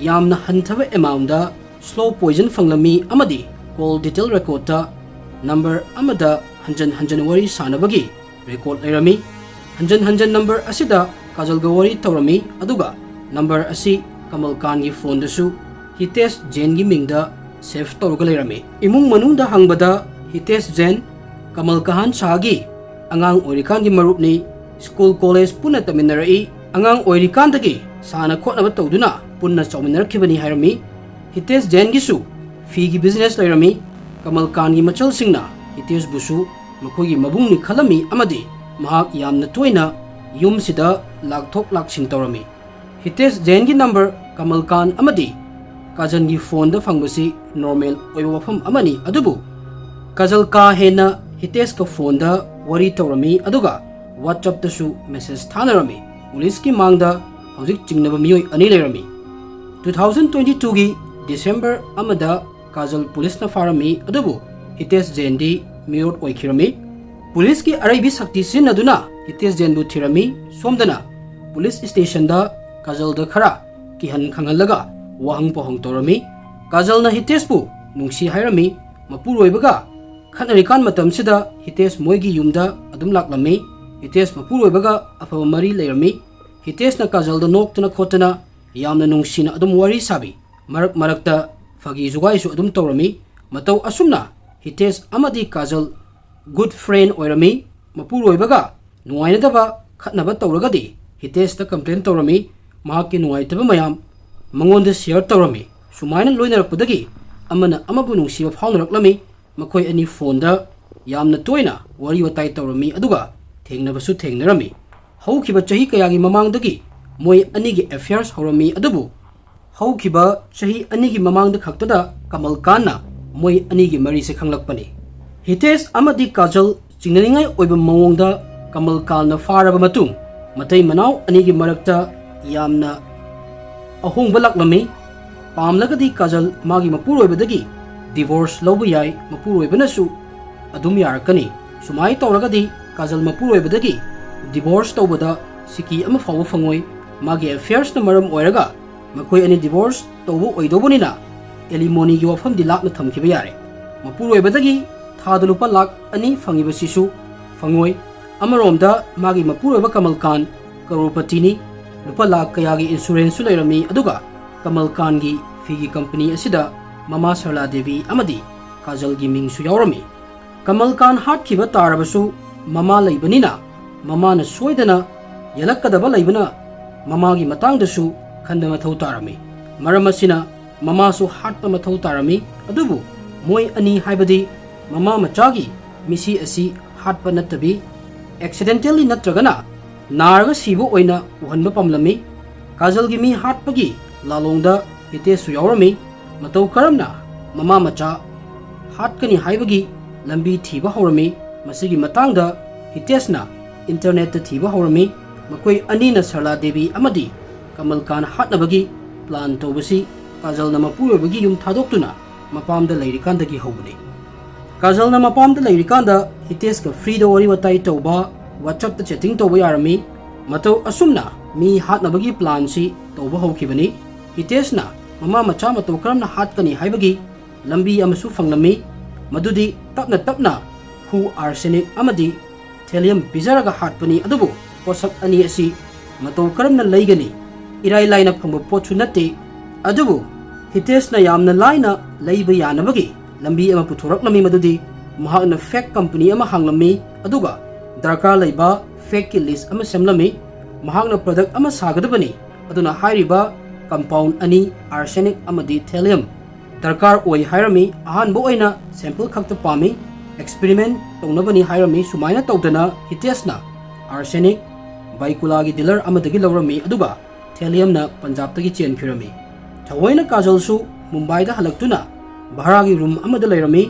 ꯌꯥꯝꯅ ꯍꯟꯊꯕ amountꯗ slow poison ꯐꯪꯂꯝꯃꯤ ꯑꯃꯗꯤ call detail recordꯇ number ꯑꯃꯗ ꯍꯟꯖꯟ ꯍꯟꯖꯟ ꯋꯥꯔꯤ ꯁꯥꯅꯕꯒꯤ record ꯂꯩꯔꯝꯃꯤ꯫ ꯍꯟꯖꯟ ꯍꯟꯖꯟ number ꯑꯁꯤꯗ ꯀꯥꯖꯜꯒ ꯋꯥꯔꯤ ꯇꯧꯔꯝꯃꯤ, ꯑꯗꯨꯒ number ꯑꯁꯤ ꯀꯃꯜ ꯈꯥꯟꯒꯤ phoneꯗꯁꯨ ꯍꯤꯇꯦꯁ ꯖꯦꯟꯒꯤ ꯃꯤꯡꯗ save ꯇꯧꯔꯒ ꯂꯩꯔꯝꯃꯤ꯫ ꯏꯃꯨꯡ ꯃꯅꯨꯡꯗ ꯍꯪꯕꯗ ꯍꯤꯇꯦꯁ ꯖꯦꯟ, ꯀꯃꯜ ꯈꯥꯟ ꯁꯥꯍꯒꯤ ꯑꯉꯥꯡ ꯑꯣꯏꯔꯤꯀꯥꯟꯒꯤ ꯃꯔꯨꯞꯅꯤ꯫ ꯁ꯭ꯀꯨꯜ ꯀꯣꯂꯦꯖ ꯄꯨꯟꯅ ꯇꯝꯃꯤꯟꯅꯔꯛꯏ꯫ ꯑꯉꯥꯡ ꯑꯣꯏꯔꯤꯀꯥꯟꯗꯒꯤ ꯁꯥꯟꯅ ꯈꯣꯠꯅꯕ ꯇꯧꯗꯨꯅ ꯄꯨꯟꯅ ꯆꯥꯎꯃꯤꯟꯅꯔꯛꯈꯤꯕꯅꯤ ꯍꯥꯏꯔꯝꯃꯤ꯫ ꯍꯤꯇꯦꯁ ꯖꯦꯟꯒꯤꯁꯨ ꯐꯤꯒꯤ ꯕꯤꯖꯤꯅꯦꯁ ꯂꯩꯔꯝꯃꯤ꯫ ꯀꯃꯜ ꯀꯥꯟꯒꯤ ꯃꯆꯜꯁꯤꯡꯅ ꯍꯤꯇꯦꯁꯕꯨꯁꯨ ꯃꯈꯣꯏꯒꯤ ꯃꯕꯨꯡꯅꯤ ꯈꯜꯂꯝꯃꯤ ꯑꯃꯗꯤ ꯃꯍꯥꯛ ꯌꯥꯝꯅ ꯇꯣꯏꯅ ꯌꯨꯝꯁꯤꯗ ꯂꯥꯛꯊꯣꯛ ꯂꯥꯛꯁꯤꯟ ꯇꯧꯔꯝꯃꯤ꯫ ꯍꯤꯇꯦꯁ ꯖꯦꯟꯒꯤ ꯅꯝꯕꯔ ꯀꯃꯜ ꯀꯥꯟ ꯑꯃꯗꯤ ꯀꯥꯖꯜꯒꯤ ꯐꯣꯟꯗ ꯐꯪꯕꯁꯤ ꯅꯣꯔꯃꯦꯜ ꯑꯣꯏꯕ ꯋꯥꯐꯝ ꯑꯃꯅꯤ, ꯑꯗꯨꯕꯨ ꯀꯥꯖꯜ ꯀꯥ ꯍꯦꯟꯅ ꯍꯤꯇꯦꯁꯀ ꯐꯣꯟꯗ ꯋꯥꯔꯤ ꯇꯧꯔꯝꯃꯤ, ꯑꯗꯨꯒ WhatsApp-ꯇꯁꯨ ꯃꯦꯁꯦꯖ ꯊꯥꯅꯔꯝꯃꯤ꯫ ꯄꯨꯂꯤꯁꯀꯤ ꯃꯥꯡꯗ ꯍꯧꯖꯤꯛ ꯆꯤꯡꯅꯕ ꯃꯤꯑꯣꯏ ꯑꯅꯤ ꯂꯩꯔꯝꯃꯤ꯫ Two thousand twenty two-ꯒꯤ ꯗꯤꯁꯦꯝꯕꯔ ꯑꯃꯗ ꯀꯥꯖꯜ ꯄꯨꯂꯤꯁꯅ ꯐꯥꯔꯝꯃꯤ, ꯑꯗꯨꯕꯨ ꯍꯤꯇꯦꯁ ꯖꯦꯟꯗꯤ ꯃꯤꯑꯣꯠ ꯑꯣꯏꯈꯤꯔꯝꯃꯤ꯫ ꯄꯨꯂꯤꯁꯀꯤ ꯑꯔꯩꯕꯤ ꯁꯛꯇꯤ ꯁꯤꯖꯤꯟꯅꯗꯨꯅ ꯍꯤꯇꯦꯁ ꯖꯦꯟꯕꯨ ꯊꯤꯔꯝꯃꯤ꯫ ꯁꯣꯝꯗꯅ ꯄꯨꯂꯤꯁ ꯁ꯭ꯇꯦꯁꯟꯗ ꯀꯥꯖꯜꯗ ꯈꯔ ꯀꯤꯍꯟ ꯈꯪꯍꯜꯂꯒ ꯋꯥꯍꯪ ꯄꯥꯎꯍꯪ ꯇꯧꯔꯝꯃꯤ꯫ ꯀꯥꯖꯜꯅ ꯍꯤꯇꯦꯁꯄꯨ ꯅꯨꯡꯁꯤ ꯍꯥꯏꯔꯝꯃꯤ꯫ ꯃꯄꯨꯔꯣꯏꯕꯒ ꯈꯠꯅꯔꯤꯀꯥꯟ ꯃꯇꯝꯁꯤꯗ ꯍꯤꯇꯦꯁ ꯃꯣꯏꯒꯤ ꯌꯨꯝꯗ ꯑꯗꯨꯝ ꯂꯥꯛꯂꯝꯃꯤ꯫ ꯍꯤꯇꯦꯁ ꯃꯄꯨꯔꯣꯏꯕꯒ ꯑꯐꯕ ꯃꯔꯤ ꯂꯩꯔꯝꯃꯤ꯫ ꯍꯤꯇꯦꯁꯅ ꯀꯥꯖꯜꯗ ꯅꯣꯛꯇꯅ ꯈꯣꯠꯇꯅ ꯌꯥꯝꯅ ꯅꯨꯡꯁꯤꯅ ꯑꯗꯨꯝ ꯋꯥꯔꯤ ꯁꯥꯕꯤ꯫ ꯃꯔꯛ ꯃꯔꯛꯇ ꯐꯥꯒꯤ ꯖꯨꯒꯥꯏꯁꯨ ꯑꯗꯨꯝ ꯇꯧꯔꯝꯃꯤ꯫ ꯃꯇꯧ ꯑꯁꯨꯝꯅ ꯍꯤꯇꯦꯁ ꯑꯃꯗꯤ ꯀꯥꯖꯜ ꯒꯨꯗ ꯐ꯭ꯔꯦꯟ ꯑꯣꯏꯔꯝꯃꯤ꯫ ꯃꯄꯨꯔꯣꯏꯕꯒ ꯅꯨꯡꯉꯥꯏꯅꯗꯕ ꯈꯠꯅꯕ ꯇꯧꯔꯒꯗꯤ ꯍꯤꯇꯦꯁꯇ ꯀꯝꯄ꯭ꯂꯦꯟ ꯇꯧꯔꯝꯃꯤ꯫ ꯃꯍꯥꯛꯀꯤ ꯅꯨꯡꯉꯥꯏꯇꯕ ꯃꯌꯥꯝ ꯃꯉꯣꯟꯗ ꯁꯤꯌꯔ ꯇꯧꯔꯝꯃꯤ꯫ ꯁꯨꯃꯥꯏꯅ ꯂꯣꯏꯅꯔꯛꯄꯗꯒꯤ ꯑꯃꯅ ꯑꯃꯕꯨ ꯅꯨꯡꯁꯤꯕ ꯐꯥꯎꯅꯔꯛꯂꯝꯃꯤ꯫ ꯃꯈꯣꯏ ꯑꯅꯤ ꯐꯣꯟꯗ ꯌꯥꯝꯅ ꯇꯣꯏꯅ ꯋꯥꯔꯤ ꯋꯥꯇꯥꯏ ꯇꯧꯔꯝꯃꯤ, ꯑꯗꯨꯒ ꯊꯦꯡꯅꯕꯁꯨ ꯊꯦꯡꯅꯔꯝꯃꯤ꯫ ꯍꯧꯈꯤꯕ ꯆꯍꯤ ꯀꯌꯥꯒꯤ ꯃꯃꯥꯡꯗꯒꯤ ꯃꯣꯏ ꯑꯅꯤꯒꯤ ꯑꯦꯐꯤꯌꯔꯁ ꯍꯧꯔꯝꯃꯤ, ꯑꯗꯨꯕꯨ ꯍꯧꯈꯤꯕ ꯆꯍꯤ ꯑꯅꯤꯒꯤ ꯃꯃꯥꯡꯗ ꯈꯛꯇꯗ ꯀꯃꯜ ꯀꯥꯟꯅ ꯃꯣꯏ ꯑꯅꯤꯒꯤ ꯃꯔꯤꯁꯦ ꯈꯪꯂꯛꯄꯅꯤ꯫ ꯍꯤꯇꯦꯁ ꯑꯃꯗꯤ ꯀꯥꯖꯜ ꯆꯤꯡꯅꯅꯤꯡꯉꯥꯏ ꯑꯣꯏꯕ ꯃꯑꯣꯡꯗ ꯀꯃꯜ ꯀꯥꯟꯅ ꯐꯥꯔꯕ ꯃꯇꯨꯡ, ꯃꯇꯩ ꯃꯅꯥꯎ ꯑꯅꯤꯒꯤ ꯃꯔꯛꯇ ꯌꯥꯝꯅ ꯑꯍꯣꯡꯕ ꯂꯥꯛꯂꯝꯃꯤ꯫ ꯄꯥꯝꯂꯒꯗꯤ ꯀꯥꯖꯜ ꯃꯥꯒꯤ ꯃꯄꯨꯔꯣꯏꯕꯗꯒꯤ ꯗꯤꯚꯣꯔꯁ ꯂꯧꯕ ꯌꯥꯏ, ꯃꯄꯨꯔꯣꯏꯕꯅꯁꯨ ꯑꯗꯨꯝ ꯌꯥꯔꯛꯀꯅꯤ꯫ ꯁꯨꯃꯥꯏ ꯇꯧꯔꯒꯗꯤ ꯀꯥꯖꯜ ꯃꯄꯨꯔꯣꯏꯕꯗꯒꯤ ꯗꯤꯚꯣꯔꯁ ꯇꯧꯕꯗ ꯁꯤꯀꯤ ꯑꯃ ꯐꯥꯎꯕ ꯐꯪꯉꯣꯏ꯫ ꯃꯥꯒꯤ ꯑꯦꯐꯤꯌꯔꯁꯅ ꯃꯔꯝ ꯑꯣꯏꯔꯒ ꯃꯈꯣꯏ ꯑꯅꯤ ꯗꯤꯚꯣꯔꯁ ꯇꯧꯕ ꯑꯣꯏꯗꯧꯕꯅꯤꯅ ꯑꯦꯂꯤꯃꯣꯅꯤꯒꯤ ꯋꯥꯐꯝꯗꯤ ꯂꯥꯞꯅ ꯊꯝꯈꯤꯕ ꯌꯥꯔꯦ꯫ ꯃꯄꯨꯔꯣꯏꯕꯗꯒꯤ ꯊꯥꯗ ꯂꯨꯄꯥ ꯂꯥꯈ ꯑꯅꯤ ꯐꯪꯉꯤꯕꯁꯤꯁꯨ ꯐꯪꯉꯣꯏ꯫ ꯑꯃꯔꯣꯝꯗ ꯃꯥꯒꯤ ꯃꯄꯨꯔꯣꯏꯕ ꯀꯃꯜ ꯀꯥꯟ ꯀꯔꯣꯔꯄꯇꯤꯅꯤ꯫ ꯂꯨꯄꯥ ꯂꯥꯈ ꯀꯌꯥꯒꯤ ꯏꯟꯁꯨꯔꯦꯟꯁꯁꯨ ꯂꯩꯔꯝꯃꯤ, ꯑꯗꯨꯒ ꯀꯃꯜ ꯀꯥꯟꯒꯤ ꯐꯤꯒꯤ ꯀꯝꯄꯅꯤ ꯑꯁꯤꯗ ꯃꯃꯥ ꯁꯔꯂꯥ ꯗꯦꯕꯤ ꯑꯃꯗꯤ ꯀꯥꯖꯜꯒꯤ ꯃꯤꯡꯁꯨ ꯌꯥꯎꯔꯝꯃꯤ꯫ ꯀꯃꯜ ꯀꯥꯟ ꯍꯥꯠꯈꯤꯕ ꯇꯥꯔꯕꯁꯨ ꯃꯃꯥ ꯂꯩꯕꯅꯤꯅ ꯃꯃꯥꯅ ꯁꯣꯏꯗꯅ ꯌꯦꯜꯂꯛꯀꯗꯕ ꯂꯩꯕꯅ ꯃꯃꯥꯒꯤ ꯃꯇꯥꯡꯗꯁꯨ ꯈꯟꯕ ꯃꯊꯧ ꯇꯥꯔꯝꯃꯤ꯫ ꯃꯔꯝ ꯑꯁꯤꯅ ꯃꯃꯥꯁꯨ ꯍꯥꯠꯄ ꯃꯊꯧ ꯇꯥꯔꯝꯃꯤ꯫ ꯑꯗꯨꯕꯨ ꯃꯣꯏ ꯑꯅꯤ, ꯍꯥꯏꯕꯗꯤ ꯃꯃꯥ ꯃꯆꯥꯒꯤ ꯃꯤꯁꯤ ꯑꯁꯤ ꯍꯥꯠꯄ ꯅꯠꯇꯕꯤ, accidentally ꯅꯠꯇ꯭ꯔꯒꯅ ꯅꯥꯔꯒ ꯁꯤꯕ ꯑꯣꯏꯅ ꯎꯍꯟꯕ ꯄꯥꯝꯂꯝꯃꯤ꯫ ꯀꯥꯖꯜꯒꯤ ꯃꯤ ꯍꯥꯠꯄꯒꯤ ꯂꯥꯂꯣꯡꯗ ꯍꯤꯇꯦꯁꯁꯨ ꯌꯥꯎꯔꯝꯃꯤ꯫ ꯃꯇꯧ ꯀꯔꯝꯅ ꯃꯃꯥ ꯃꯆꯥ ꯍꯥꯠꯀꯅꯤ ꯍꯥꯏꯕꯒꯤ ꯂꯝꯕꯤ ꯊꯤꯕ ꯍꯧꯔꯝꯃꯤ꯫ ꯃꯁꯤꯒꯤ ꯃꯇꯥꯡꯗ ꯍꯤꯇꯦꯁꯅ ꯏꯟꯇꯔꯅꯦꯠꯇ ꯊꯤꯕ ꯍꯧꯔꯝꯃꯤ꯫ ꯃꯈꯣꯏ ꯑꯅꯤꯅ ꯁꯔꯂꯥ ꯗꯦꯕꯤ ꯑꯃꯗꯤ ꯀꯃꯜ ꯈꯥꯟ ꯍꯥꯠꯅꯕꯒꯤ ꯄ꯭ꯂꯥꯟ ꯇꯧꯕꯁꯤ ꯀꯥꯖꯜꯅ ꯃꯄꯨꯔꯣꯏꯕꯒꯤ ꯌꯨꯝ ꯊꯥꯗꯣꯛꯇꯨꯅ ꯃꯄꯥꯝꯗ ꯂꯩꯔꯤꯀꯥꯟꯗꯒꯤ ꯍꯧꯕꯅꯤ꯫ ꯀꯥꯖꯜꯅ ꯃꯄꯥꯝꯗ ꯂꯩꯔꯤꯀꯥꯟꯗ ꯍꯤꯇꯦꯁꯀ ꯐ꯭ꯔꯤꯗ ꯋꯥꯔꯤ ꯋꯥꯇꯥꯏ ꯇꯧꯕ, WhatsAppꯇ chatting ꯇꯧꯕ ꯌꯥꯔꯝꯃꯤ꯫ ꯃꯇꯧ ꯑꯁꯨꯝꯅ ꯃꯤ ꯍꯥꯠꯅꯕꯒꯤ ꯄ꯭ꯂꯥꯟꯁꯤ ꯇꯧꯕ ꯍꯧꯈꯤꯕꯅꯤ꯫ ꯍꯤꯇꯦꯁꯅ ꯃꯃꯥ ꯃꯆꯥ ꯃꯇꯧ ꯀꯔꯝꯅ ꯍꯥꯠꯀꯅꯤ ꯍꯥꯏꯕꯒꯤ ꯂꯝꯕꯤ ꯑꯃꯁꯨ ꯐꯪꯂꯝꯃꯤ, ꯃꯗꯨꯗꯤ ꯇꯞꯅ ꯇꯞꯅ ꯍꯨ, ꯑꯥꯔꯁꯦꯅꯤꯛ ꯑꯃꯗꯤ ꯊꯦꯂꯤꯌꯝ ꯄꯤꯖꯔꯒ ꯍꯥꯠꯄꯅꯤ꯫ ꯑꯗꯨꯕꯨ ꯄꯣꯠꯁꯛ ꯑꯅꯤ ꯑꯁꯤ ꯃꯇꯧ ꯀꯔꯝꯅ ꯂꯩꯒꯅꯤ? ꯏꯔꯥꯏ ꯂꯥꯏꯅ ꯐꯪꯕ ꯄꯣꯠꯁꯨ ꯅꯠꯇꯦ꯫ ꯑꯗꯨꯕꯨ ꯍꯤꯇꯦꯁꯅ ꯌꯥꯝꯅ ꯂꯥꯏꯅ ꯂꯩꯕ ꯌꯥꯅꯕꯒꯤ ꯂꯝꯕꯤ ꯑꯃ ꯄꯨꯊꯣꯔꯛꯂꯝꯃꯤ, ꯃꯗꯨꯗꯤ ꯃꯍꯥꯛꯅ fake company ꯑꯃ ꯍꯥꯡꯂꯝꯃꯤ, ꯑꯗꯨꯒ ꯗꯔꯀꯥꯔ ꯂꯩꯕ fakeꯀꯤ list ꯑꯃ ꯁꯦꯝꯂꯝꯃꯤ꯫ ꯃꯍꯥꯛꯅ product ꯑꯃ ꯁꯥꯒꯗꯕꯅꯤ, ꯑꯗꯨꯅ ꯍꯥꯏꯔꯤꯕ compound ꯑꯅꯤ, arsenic ꯑꯃꯗꯤ thallium, ꯗꯔꯀꯥꯔ ꯑꯣꯏ ꯍꯥꯏꯔꯝꯃꯤ꯫ ꯑꯍꯥꯟꯕ ꯑꯣꯏꯅ sample ꯈꯛꯇ ꯄꯥꯝꯃꯤ, experiment ꯇꯧꯅꯕꯅꯤ ꯍꯥꯏꯔꯝꯃꯤ꯫ ꯁꯨꯃꯥꯏꯅ ꯇꯧꯗꯅ ꯍꯤꯇꯦꯁꯅ arsenic ꯕꯥꯏꯀꯨꯂꯥꯒꯤ dealer ꯑꯃꯗꯒꯤ ꯂꯧꯔꯝꯃꯤ, ꯑꯗꯨꯒ thalliumꯅ ꯄꯟꯖꯥꯕꯇꯒꯤ ꯆꯦꯟꯈꯤꯔꯝꯃꯤ꯫ ꯊꯑꯣꯏꯅ ꯀꯥꯖꯜꯁꯨ ꯃꯨꯝꯕꯥꯏꯗ ꯍꯜꯂꯛꯇꯨꯅ ꯚꯔꯥꯒꯤ room ꯑꯃꯗ ꯂꯩꯔꯝꯃꯤ꯫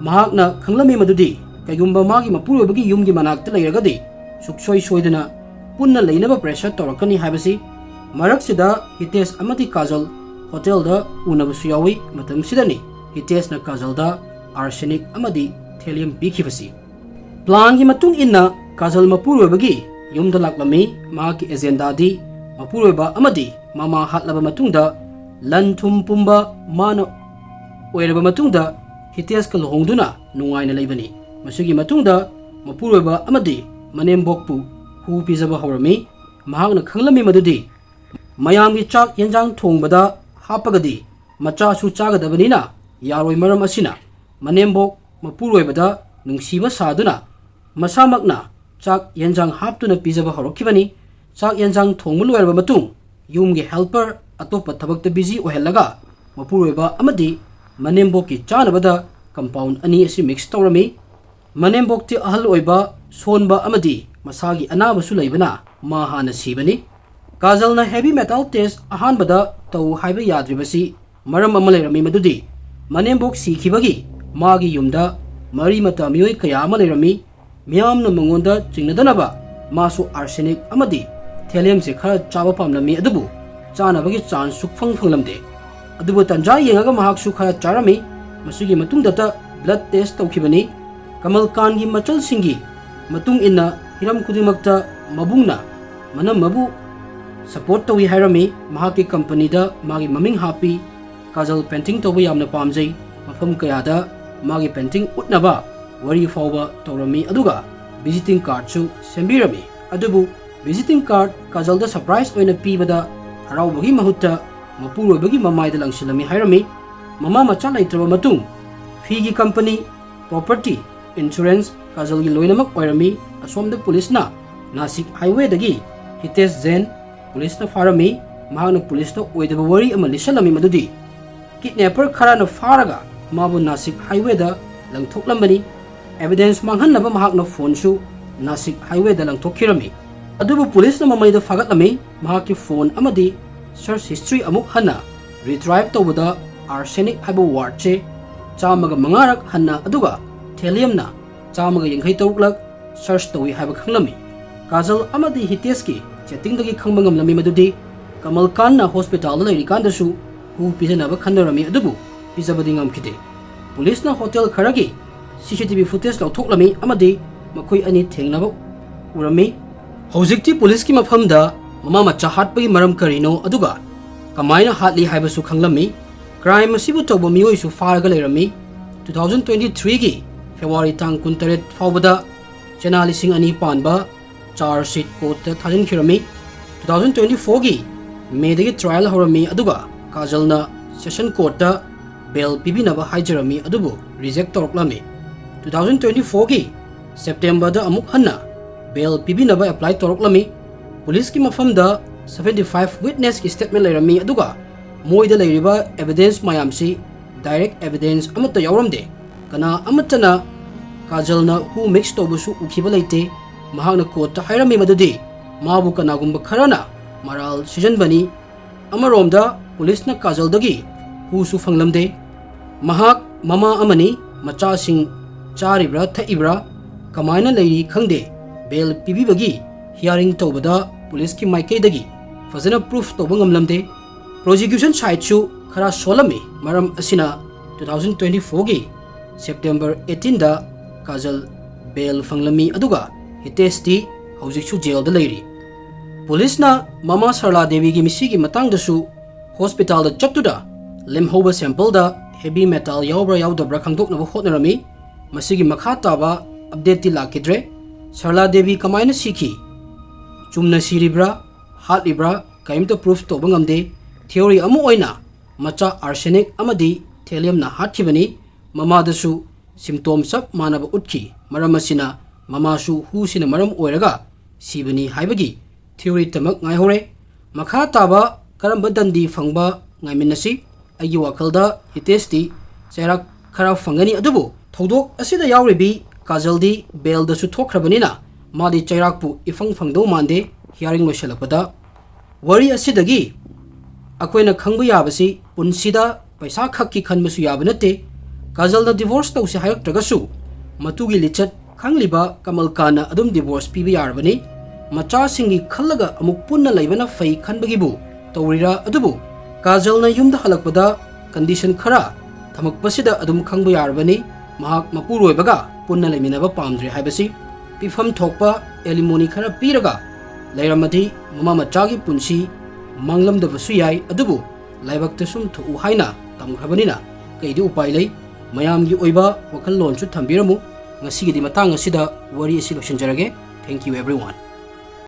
ꯃꯍꯥꯛꯅ ꯈꯪꯂꯝꯃꯤ ꯃꯗꯨꯗꯤ ꯀꯩꯒꯨꯝꯕ ꯃꯥꯒꯤ ꯃꯄꯨꯔꯣꯏꯕꯒꯤ ꯌꯨꯝꯒꯤ ꯃꯅꯥꯛꯇ ꯂꯩꯔꯒꯗꯤ ꯁꯨꯛꯁꯣꯏ ꯁꯣꯏꯗꯅ ꯄꯨꯟꯅ ꯂꯩꯅꯕ pressure ꯇꯧꯔꯛꯀꯅꯤ ꯍꯥꯏꯕꯁꯤ꯫ ꯃꯔꯛꯁꯤꯗ ꯍꯤꯇꯦꯁ ꯑꯃꯗꯤ ꯀꯥꯖꯜ hotelꯗ ꯎꯅꯕꯁꯨ ꯌꯥꯎꯏ꯫ ꯃꯇꯝꯁꯤꯗꯅꯤ ꯍꯤꯇꯦꯁꯅ ꯀꯥꯖꯜꯗ arsenic ꯑꯃꯗꯤ thallium ꯄꯤꯈꯤꯕꯁꯤ꯫ Planꯒꯤ ꯃꯇꯨꯡ ꯏꯟꯅ ꯀꯥꯖꯜ ꯃꯄꯨꯔꯣꯏꯕꯒꯤ ꯌꯨꯝꯗ ꯂꯥꯛꯂꯝꯃꯤ꯫ ꯃꯍꯥꯛꯀꯤ agendaꯗꯤ ꯃꯄꯨꯔꯣꯏꯕ ꯑꯃꯗꯤ ꯃꯃꯥ ꯍꯥꯠꯂꯕ ꯃꯇꯨꯡꯗ ꯂꯟ ꯊꯨꯝ ꯄꯨꯝꯕ ꯃꯥꯅ ꯑꯣꯏꯔꯕ ꯃꯇꯨꯡꯗ ꯍꯤꯇꯦꯁꯀ ꯂꯨꯍꯣꯡꯗꯨꯅ ꯅꯨꯡꯉꯥꯏꯅ ꯂꯩꯕꯅꯤ꯫ ꯃꯁꯤꯒꯤ ꯃꯇꯨꯡꯗ ꯃꯄꯨꯔꯣꯏꯕ ꯑꯃꯗꯤ ꯃꯅꯦꯝꯕꯣꯛꯄꯨ ꯍꯨ ꯄꯤꯖꯕ ꯍꯧꯔꯝꯃꯤ꯫ ꯃꯍꯥꯛꯅ ꯈꯪꯂꯝꯃꯤ ꯃꯗꯨꯗꯤ ꯃꯌꯥꯝꯒꯤ ꯆꯥꯛ ꯌꯦꯟꯖꯥꯡ ꯊꯣꯡꯕꯗ ꯍꯥꯞꯄꯒꯗꯤ ꯃꯆꯥꯁꯨ ꯆꯥꯒꯗꯕꯅꯤꯅ ꯌꯥꯔꯣꯏ꯫ ꯃꯔꯝ ꯑꯁꯤꯅ ꯃꯅꯦꯝꯕꯣꯛ ꯃꯄꯨꯔꯣꯏꯕꯗ ꯅꯨꯡꯁꯤꯕ ꯁꯥꯗꯨꯅ ꯃꯁꯥꯃꯛꯅ ꯆꯥꯛ ꯌꯦꯟꯁꯥꯡ ꯍꯥꯞꯇꯨꯅ ꯄꯤꯖꯕ ꯍꯧꯔꯛꯈꯤꯕꯅꯤ꯫ ꯆꯥꯛ ꯌꯦꯟꯁꯥꯡ ꯊꯣꯡꯕ ꯂꯣꯏꯔꯕ ꯃꯇꯨꯡ ꯌꯨꯝꯒꯤ helper ꯑꯇꯣꯞꯄ ꯊꯕꯛꯇ busy ꯑꯣꯏꯍꯜꯂꯒ ꯃꯄꯨꯔꯣꯏꯕ ꯑꯃꯗꯤ ꯃꯅꯦꯝꯕꯣꯛꯀꯤ ꯆꯥꯅꯕꯗ compound ꯑꯅꯤ ꯑꯁꯤ mix ꯇꯧꯔꯝꯃꯤ꯫ ꯃꯅꯦꯝꯕꯣꯛꯇꯤ ꯑꯍꯜ ꯑꯣꯏꯕ, ꯁꯣꯟꯕ ꯑꯃꯗꯤ ꯃꯁꯥꯒꯤ ꯑꯅꯥꯕꯁꯨ ꯂꯩꯕꯅ ꯃꯥ ꯍꯥꯟꯅ ꯁꯤꯕꯅꯤ꯫ ꯀꯥꯖꯜꯅ heavy metal test ꯑꯍꯥꯟꯕꯗ ꯇꯧ ꯍꯥꯏꯕ ꯌꯥꯗ꯭ꯔꯤꯕꯁꯤ ꯃꯔꯝ ꯑꯃ ꯂꯩꯔꯝꯃꯤ, ꯃꯗꯨꯗꯤ ꯃꯅꯦꯝꯕꯣꯛ ꯁꯤꯈꯤꯕꯒꯤ ꯃꯥꯒꯤ ꯌꯨꯝꯗ ꯃꯔꯤ ꯃꯇꯥ ꯃꯤꯑꯣꯏ ꯀꯌꯥ ꯑꯃ ꯂꯩꯔꯝꯃꯤ꯫ ꯃꯤꯌꯥꯝꯅ ꯃꯉꯣꯟꯗ ꯆꯤꯡꯅꯗꯅꯕ ꯃꯥꯁꯨ arsenic ꯑꯃꯗꯤ thalliumꯁꯦ ꯈꯔ ꯆꯥꯕ ꯄꯥꯝꯂꯝꯃꯤ, ꯑꯗꯨꯕꯨ ꯆꯥꯅꯕꯒꯤ chance ꯁꯨꯛꯐꯪ ꯐꯪꯂꯝꯗꯦ꯫ ꯑꯗꯨꯕꯨ ꯇꯟꯖꯥ ꯌꯦꯡꯉꯒ ꯃꯍꯥꯛꯁꯨ ꯈꯔ ꯆꯥꯔꯝꯃꯤ꯫ ꯃꯁꯤꯒꯤ ꯃꯇꯨꯡꯗꯇ blood test ꯇꯧꯈꯤꯕꯅꯤ꯫ ꯀꯃꯜ ꯀꯥꯟꯒꯤ ꯃꯆꯜꯁꯤꯡꯒꯤ ꯃꯇꯨꯡ ꯏꯟꯅ ꯍꯤꯔꯝ ꯈꯨꯗꯤꯡꯃꯛꯇ ꯃꯕꯨꯡꯅ ꯃꯅꯝꯃꯕꯨ support ꯇꯧꯏ ꯍꯥꯏꯔꯝꯃꯤ꯫ ꯃꯍꯥꯛꯀꯤ companyꯗ ꯃꯥꯒꯤ ꯃꯃꯤꯡ ꯍꯥꯞꯄꯤ꯫ ꯀꯥꯖꯜ painting ꯇꯧꯕ ꯌꯥꯝꯅ ꯄꯥꯝꯖꯩ꯫ ꯃꯐꯝ ꯀꯌꯥꯗ ꯃꯥꯒꯤ painting ꯎꯠꯅꯕ ꯋꯥꯔꯤ ꯐꯥꯎꯕ ꯇꯧꯔꯝꯃꯤ, ꯑꯗꯨꯒ visiting cardꯁꯨ ꯁꯦꯝꯕꯤꯔꯝꯃꯤ꯫ ꯑꯗꯨꯕꯨ visiting card ꯀꯥꯖꯜꯗ surprise ꯑꯣꯏꯅ ꯄꯤꯕꯗ ꯍꯔꯥꯎꯕꯒꯤ ꯃꯍꯨꯠꯇ ꯃꯄꯨꯔꯣꯏꯕꯒꯤ ꯃꯃꯥꯏꯗ ꯂꯪꯁꯤꯜꯂꯝꯃꯤ ꯍꯥꯏꯔꯝꯃꯤ꯫ ꯃꯃꯥ ꯃꯆꯥ ꯂꯩꯇ꯭ꯔꯕ ꯃꯇꯨꯡ ꯐꯤꯒꯤ company, property, insurance ꯀꯥꯖꯜꯒꯤ ꯂꯣꯏꯅꯃꯛ ꯑꯣꯏꯔꯝꯃꯤ꯫ ꯑꯁꯣꯝꯗ ꯄꯨꯂꯤꯁꯅ ꯅꯥꯁꯤꯛ highwayꯗꯒꯤ ꯍꯤꯇꯦꯁ ꯖꯦꯟ ꯄꯨꯂꯤꯁꯅ ꯐꯥꯔꯝꯃꯤ꯫ ꯃꯍꯥꯛꯅ ꯄꯨꯂꯤꯁꯇ ꯑꯣꯏꯗꯕ ꯋꯥꯔꯤ ꯑꯃ ꯂꯤꯁꯜꯂꯝꯃꯤ, ꯃꯗꯨꯗꯤ kidnapper ꯈꯔꯅ ꯐꯥꯔꯒ ꯃꯥꯕꯨ ꯅꯥꯁꯤꯛ highwayꯗ ꯂꯪꯊꯣꯛꯂꯝꯕꯅꯤ꯫ Evidence ꯃꯥꯡꯍꯟꯅꯕ ꯃꯍꯥꯛꯅ phoneꯁꯨ ꯅꯥꯁꯤꯛ highwayꯗ ꯂꯪꯊꯣꯛꯈꯤꯔꯝꯃꯤ꯫ ꯑꯗꯨꯕꯨ ꯄꯨꯂꯤꯁꯅ ꯃꯃꯩꯗ ꯐꯥꯒꯠꯂꯝꯃꯤ꯫ ꯃꯍꯥꯛꯀꯤ phone ꯑꯃꯗꯤ search history ꯑꯃꯨꯛ ꯍꯟꯅ retrieve ꯇꯧꯕꯗ arsenic ꯍꯥꯏꯕ wordꯁꯦ ꯆꯥꯝꯃꯒ ꯃꯉꯥꯔꯛ ꯍꯟꯅ ꯑꯗꯨꯒ thalliumꯅ ꯆꯥꯝꯃꯒ ꯌꯥꯡꯈꯩ ꯇꯔꯨꯛꯂꯛ search ꯇꯧꯏ ꯍꯥꯏꯕ ꯈꯪꯂꯝꯃꯤ꯫ ꯀꯥꯖꯜ ꯑꯃꯗꯤ ꯍꯤꯇꯦꯁꯀꯤ chattingꯗꯒꯤ ꯈꯪꯕ ꯉꯝꯂꯝꯃꯤ ꯃꯗꯨꯗꯤ ꯀꯃꯜ ꯀꯥꯟꯅ hospitalꯗ ꯂꯩꯔꯤꯀꯥꯟꯗꯁꯨ ꯍꯨ ꯄꯤꯖꯅꯕ ꯈꯟꯅꯔꯝꯃꯤ, ꯑꯗꯨꯕꯨ ꯄꯤꯖꯕꯗꯤ ꯉꯝꯈꯤꯗꯦ꯫ ꯄꯨꯂꯤꯁꯅ hotel ꯈꯔꯒꯤ CCTV footage ꯂꯧꯊꯣꯛꯂꯝꯃꯤ ꯑꯃꯗꯤ ꯃꯈꯣꯏ ꯑꯅꯤ ꯊꯦꯡꯅꯕ ꯎꯔꯝꯃꯤ꯫ ꯍꯧꯖꯤꯛꯇꯤ ꯄꯨꯂꯤꯁꯀꯤ ꯃꯐꯝꯗ ꯃꯃꯥ ꯃꯆꯥ ꯍꯥꯠꯄꯒꯤ ꯃꯔꯝ ꯀꯔꯤꯅꯣ ꯑꯗꯨꯒ ꯀꯃꯥꯏꯅ ꯍꯥꯠꯂꯤ ꯍꯥꯏꯕꯁꯨ ꯈꯪꯂꯝꯃꯤ꯫ Crime ꯑꯁꯤꯕꯨ ꯇꯧꯕ ꯃꯤꯑꯣꯏꯁꯨ ꯐꯥꯔꯒ ꯂꯩꯔꯝꯃꯤ꯫ Two thousand twenty threeꯒꯤ February ꯇꯥꯡ ꯀꯨꯟꯇꯔꯦꯠ ꯐꯥꯎꯕꯗ ꯆꯦꯅꯥ ꯂꯤꯁꯤꯡ ꯑꯅꯤ ꯄꯥꯟꯕ charge sheet courtꯇ ꯊꯥꯖꯤꯟꯈꯤꯔꯝꯃꯤ꯫ Two thousand twenty fourꯒꯤ Mayꯗꯒꯤ trial ꯍꯧꯔꯝꯃꯤ, ꯑꯗꯨꯒ ꯀꯥꯖꯜꯅ session courtꯇ bail ꯄꯤꯕꯤꯅꯕ ꯍꯥꯏꯖꯔꯝꯃꯤ, ꯑꯗꯨꯕꯨ reject ꯇꯧꯔꯛꯂꯝꯃꯤ꯫ Two thousand twenty fourꯒꯤ ꯁꯦꯞꯇꯦꯝꯕꯔꯗ ꯑꯃꯨꯛ ꯍꯟꯅ ꯕꯦꯜ ꯄꯤꯕꯤꯅꯕ ꯑꯦꯄ꯭ꯂꯥꯏ ꯇꯧꯔꯛꯂꯝꯃꯤ꯫ ꯄꯨꯂꯤꯁꯀꯤ ꯃꯐꯝꯗ seventy five witnessꯀꯤ statement ꯂꯩꯔꯝꯃꯤ, ꯑꯗꯨꯒ ꯃꯣꯏꯗ ꯂꯩꯔꯤꯕ evidence ꯃꯌꯥꯝꯁꯤ direct evidence ꯑꯃꯠꯇ ꯌꯥꯎꯔꯝꯗꯦ꯫ ꯀꯅꯥ ꯑꯃꯠꯇꯅ ꯀꯥꯖꯜꯅ ꯍꯨ ꯃꯤꯛꯁ ꯇꯧꯕꯁꯨ ꯎꯈꯤꯕ ꯂꯩꯇꯦ꯫ ꯃꯍꯥꯛꯅ ꯀꯣꯔꯠꯇ ꯍꯥꯏꯔꯝꯃꯤ ꯃꯗꯨꯗꯤ ꯃꯥꯕꯨ ꯀꯅꯥꯒꯨꯝꯕ ꯈꯔꯅ ꯃꯔꯥꯜ ꯁꯤꯖꯟꯕꯅꯤ꯫ ꯑꯃꯔꯣꯝꯗ ꯄꯨꯂꯤꯁꯅ ꯀꯥꯖꯜꯗꯒꯤ ꯍꯨꯁꯨ ꯐꯪꯂꯝꯗꯦ꯫ ꯃꯍꯥꯛ ꯃꯃꯥ ꯑꯃꯅꯤ, ꯃꯆꯥꯁꯤꯡ ꯆꯥꯔꯤꯕ꯭ꯔꯥ ꯊꯛꯏꯕ꯭ꯔꯥ, ꯀꯃꯥꯏꯅ ꯂꯩꯔꯤ ꯈꯪꯗꯦ꯫ ꯕꯦꯜ ꯄꯤꯕꯤꯕꯒꯤ hearing ꯇꯧꯕꯗ ꯄꯨꯂꯤꯁꯀꯤ ꯃꯥꯏꯀꯩꯗꯒꯤ ꯐꯖꯅ proof ꯇꯧꯕ ꯉꯝꯂꯝꯗꯦ꯫ Prosecution sideꯁꯨ ꯈꯔ ꯁꯣꯜꯂꯝꯃꯤ꯫ ꯃꯔꯝ ꯑꯁꯤꯅ two thousand twenty fourꯒꯤ ꯁꯦꯞꯇꯦꯝꯕꯔ eighteenꯗ ꯀꯥꯖꯜ ꯕꯦꯜ ꯐꯪꯂꯝꯃꯤ, ꯑꯗꯨꯒ ꯍꯤꯇꯦꯁꯇꯤ ꯍꯧꯖꯤꯛꯁꯨ ꯖꯦꯜꯗ ꯂꯩꯔꯤ꯫ ꯄꯨꯂꯤꯁꯅ ꯃꯃꯥ ꯁꯔꯂꯥ ꯗꯦꯕꯤꯒꯤ ꯃꯤꯁꯤꯒꯤ ꯃꯇꯥꯡꯗꯁꯨ ꯍꯣꯁꯄꯤꯇꯥꯜꯗ ꯆꯠꯇꯨꯅ ꯂꯦꯝꯍꯧꯕ sampleꯗ heavy metal ꯌꯥꯎꯕ꯭ꯔꯥ ꯌꯥꯎꯗꯕ꯭ꯔꯥ ꯈꯪꯗꯣꯛꯅꯕ ꯍꯣꯠꯅꯔꯝꯃꯤ꯫ ꯃꯁꯤꯒꯤ ꯃꯈꯥ ꯇꯥꯕ updateꯇꯤ ꯂꯥꯛꯈꯤꯗ꯭ꯔꯦ꯫ ꯁꯔꯂꯥ ꯗꯦꯕꯤ ꯀꯃꯥꯏꯅ ꯁꯤꯈꯤ? ꯆꯨꯝꯅ ꯁꯤꯔꯤꯕ꯭ꯔꯥ, ꯍꯥꯠꯂꯤꯕ꯭ꯔꯥ, ꯀꯔꯤꯝꯇ proof ꯇꯧꯕ ꯉꯝꯗꯦ꯫ Theory ꯑꯃ ꯑꯣꯏꯅ ꯃꯆꯥ arsenic ꯑꯃꯗꯤ thalliumꯅ ꯍꯥꯠꯈꯤꯕꯅꯤ꯫ ꯃꯃꯥꯗꯁꯨ symptom ꯆꯞ ꯃꯥꯟꯅꯕ ꯎꯠꯈꯤ꯫ ꯃꯔꯝ ꯑꯁꯤꯅ ꯃꯃꯥꯁꯨ ꯍꯨꯁꯤꯅ ꯃꯔꯝ ꯑꯣꯏꯔꯒ ꯁꯤꯕꯅꯤ ꯍꯥꯏꯕꯒꯤ theory ꯇꯃꯛ ꯉꯥꯏꯍꯧꯔꯦ꯫ ꯃꯈꯥ ꯇꯥꯕ ꯀꯔꯝꯕ ꯗꯟꯗꯤ ꯐꯪꯕ ꯉꯥꯏꯃꯤꯟꯅꯁꯤ꯫ ꯑꯩꯒꯤ ꯋꯥꯈꯜꯗ ꯍꯤꯇꯦꯁꯇꯤ ꯆꯩꯔꯥꯛ ꯈꯔ ꯐꯪꯒꯅꯤ, ꯑꯗꯨꯕꯨ ꯊꯧꯗꯣꯛ ꯑꯁꯤꯗ ꯌꯥꯎꯔꯤꯕꯤ ꯀꯥꯖꯜꯗꯤ ꯕꯦꯜꯗꯁꯨ ꯊꯣꯛꯈ꯭ꯔꯕꯅꯤꯅ ꯃꯥꯗꯤ ꯆꯩꯔꯥꯛꯄꯨ ꯏꯐꯪ ꯐꯪꯗꯧ ꯃꯥꯟꯗꯦ꯫ Hearing ꯂꯣꯏꯁꯤꯜꯂꯛꯄꯗ ꯋꯥꯔꯤ ꯑꯁꯤꯗꯒꯤ ꯑꯩꯈꯣꯏꯅ ꯈꯪꯕ ꯌꯥꯕꯁꯤ ꯄꯨꯟꯁꯤꯗ ꯄꯩꯁꯥ ꯈꯛꯀꯤ ꯈꯟꯕꯁꯨ ꯌꯥꯕ ꯅꯠꯇꯦ꯫ ꯀꯥꯖꯜꯅ divorce ꯇꯧꯁꯤ ꯍꯥꯏꯔꯛꯇ꯭ꯔꯒꯁꯨ ꯃꯇꯨꯒꯤ ꯂꯤꯆꯠ ꯈꯪꯂꯤꯕ ꯀꯃꯜ ꯈꯥꯟꯅ ꯑꯗꯨꯝ divorce ꯄꯤꯕ ꯌꯥꯔꯕꯅꯤ꯫ ꯃꯆꯥꯁꯤꯡꯒꯤ ꯈꯜꯂꯒ ꯑꯃꯨꯛ ꯄꯨꯟꯅ ꯂꯩꯕꯅ ꯐꯩ ꯈꯟꯕꯒꯤꯕꯨ ꯇꯧꯔꯤꯔꯥ? ꯑꯗꯨꯕꯨ ꯀꯥꯖꯜꯅ ꯌꯨꯝꯗ ꯍꯜꯂꯛꯄꯗ condition ꯈꯔ ꯊꯝꯃꯛꯄꯁꯤꯗ ꯑꯗꯨꯝ ꯈꯪꯕ ꯌꯥꯔꯕꯅꯤ꯫ ꯃꯍꯥꯛ ꯃꯄꯨꯔꯣꯏꯕꯒ ꯄꯨꯟꯅ ꯂꯩꯃꯤꯟꯅꯕ ꯄꯥꯝꯗ꯭ꯔꯦ ꯍꯥꯏꯕꯁꯤ꯫ ꯄꯤꯐꯝ ꯊꯣꯛꯄ alimony ꯈꯔ ꯄꯤꯔꯒ ꯂꯩꯔꯝꯃꯗꯤ ꯃꯃꯥ ꯃꯆꯥꯒꯤ ꯄꯨꯟꯁꯤ ꯃꯥꯡꯂꯝꯗꯕꯁꯨ ꯌꯥꯏ꯫ ꯑꯗꯨꯕꯨ ꯂꯥꯏꯕꯛꯇ ꯁꯨꯝ ꯊꯣꯛꯎ ꯍꯥꯏꯅ ꯇꯝꯈ꯭ꯔꯕꯅꯤꯅ ꯀꯩꯗꯤ ꯎꯄꯥꯏ ꯂꯩ? ꯃꯌꯥꯝꯒꯤ ꯑꯣꯏꯕ ꯋꯥꯈꯜꯂꯣꯟꯁꯨ ꯊꯝꯕꯤꯔꯝꯃꯨ꯫ ꯉꯁꯤꯒꯤꯗꯤ ꯃꯇꯥꯡ ꯑꯁꯤꯗ ꯋꯥꯔꯤ ꯑꯁꯤ ꯂꯣꯏꯁꯤꯟꯖꯔꯒꯦ꯫ Thank you everyone꯫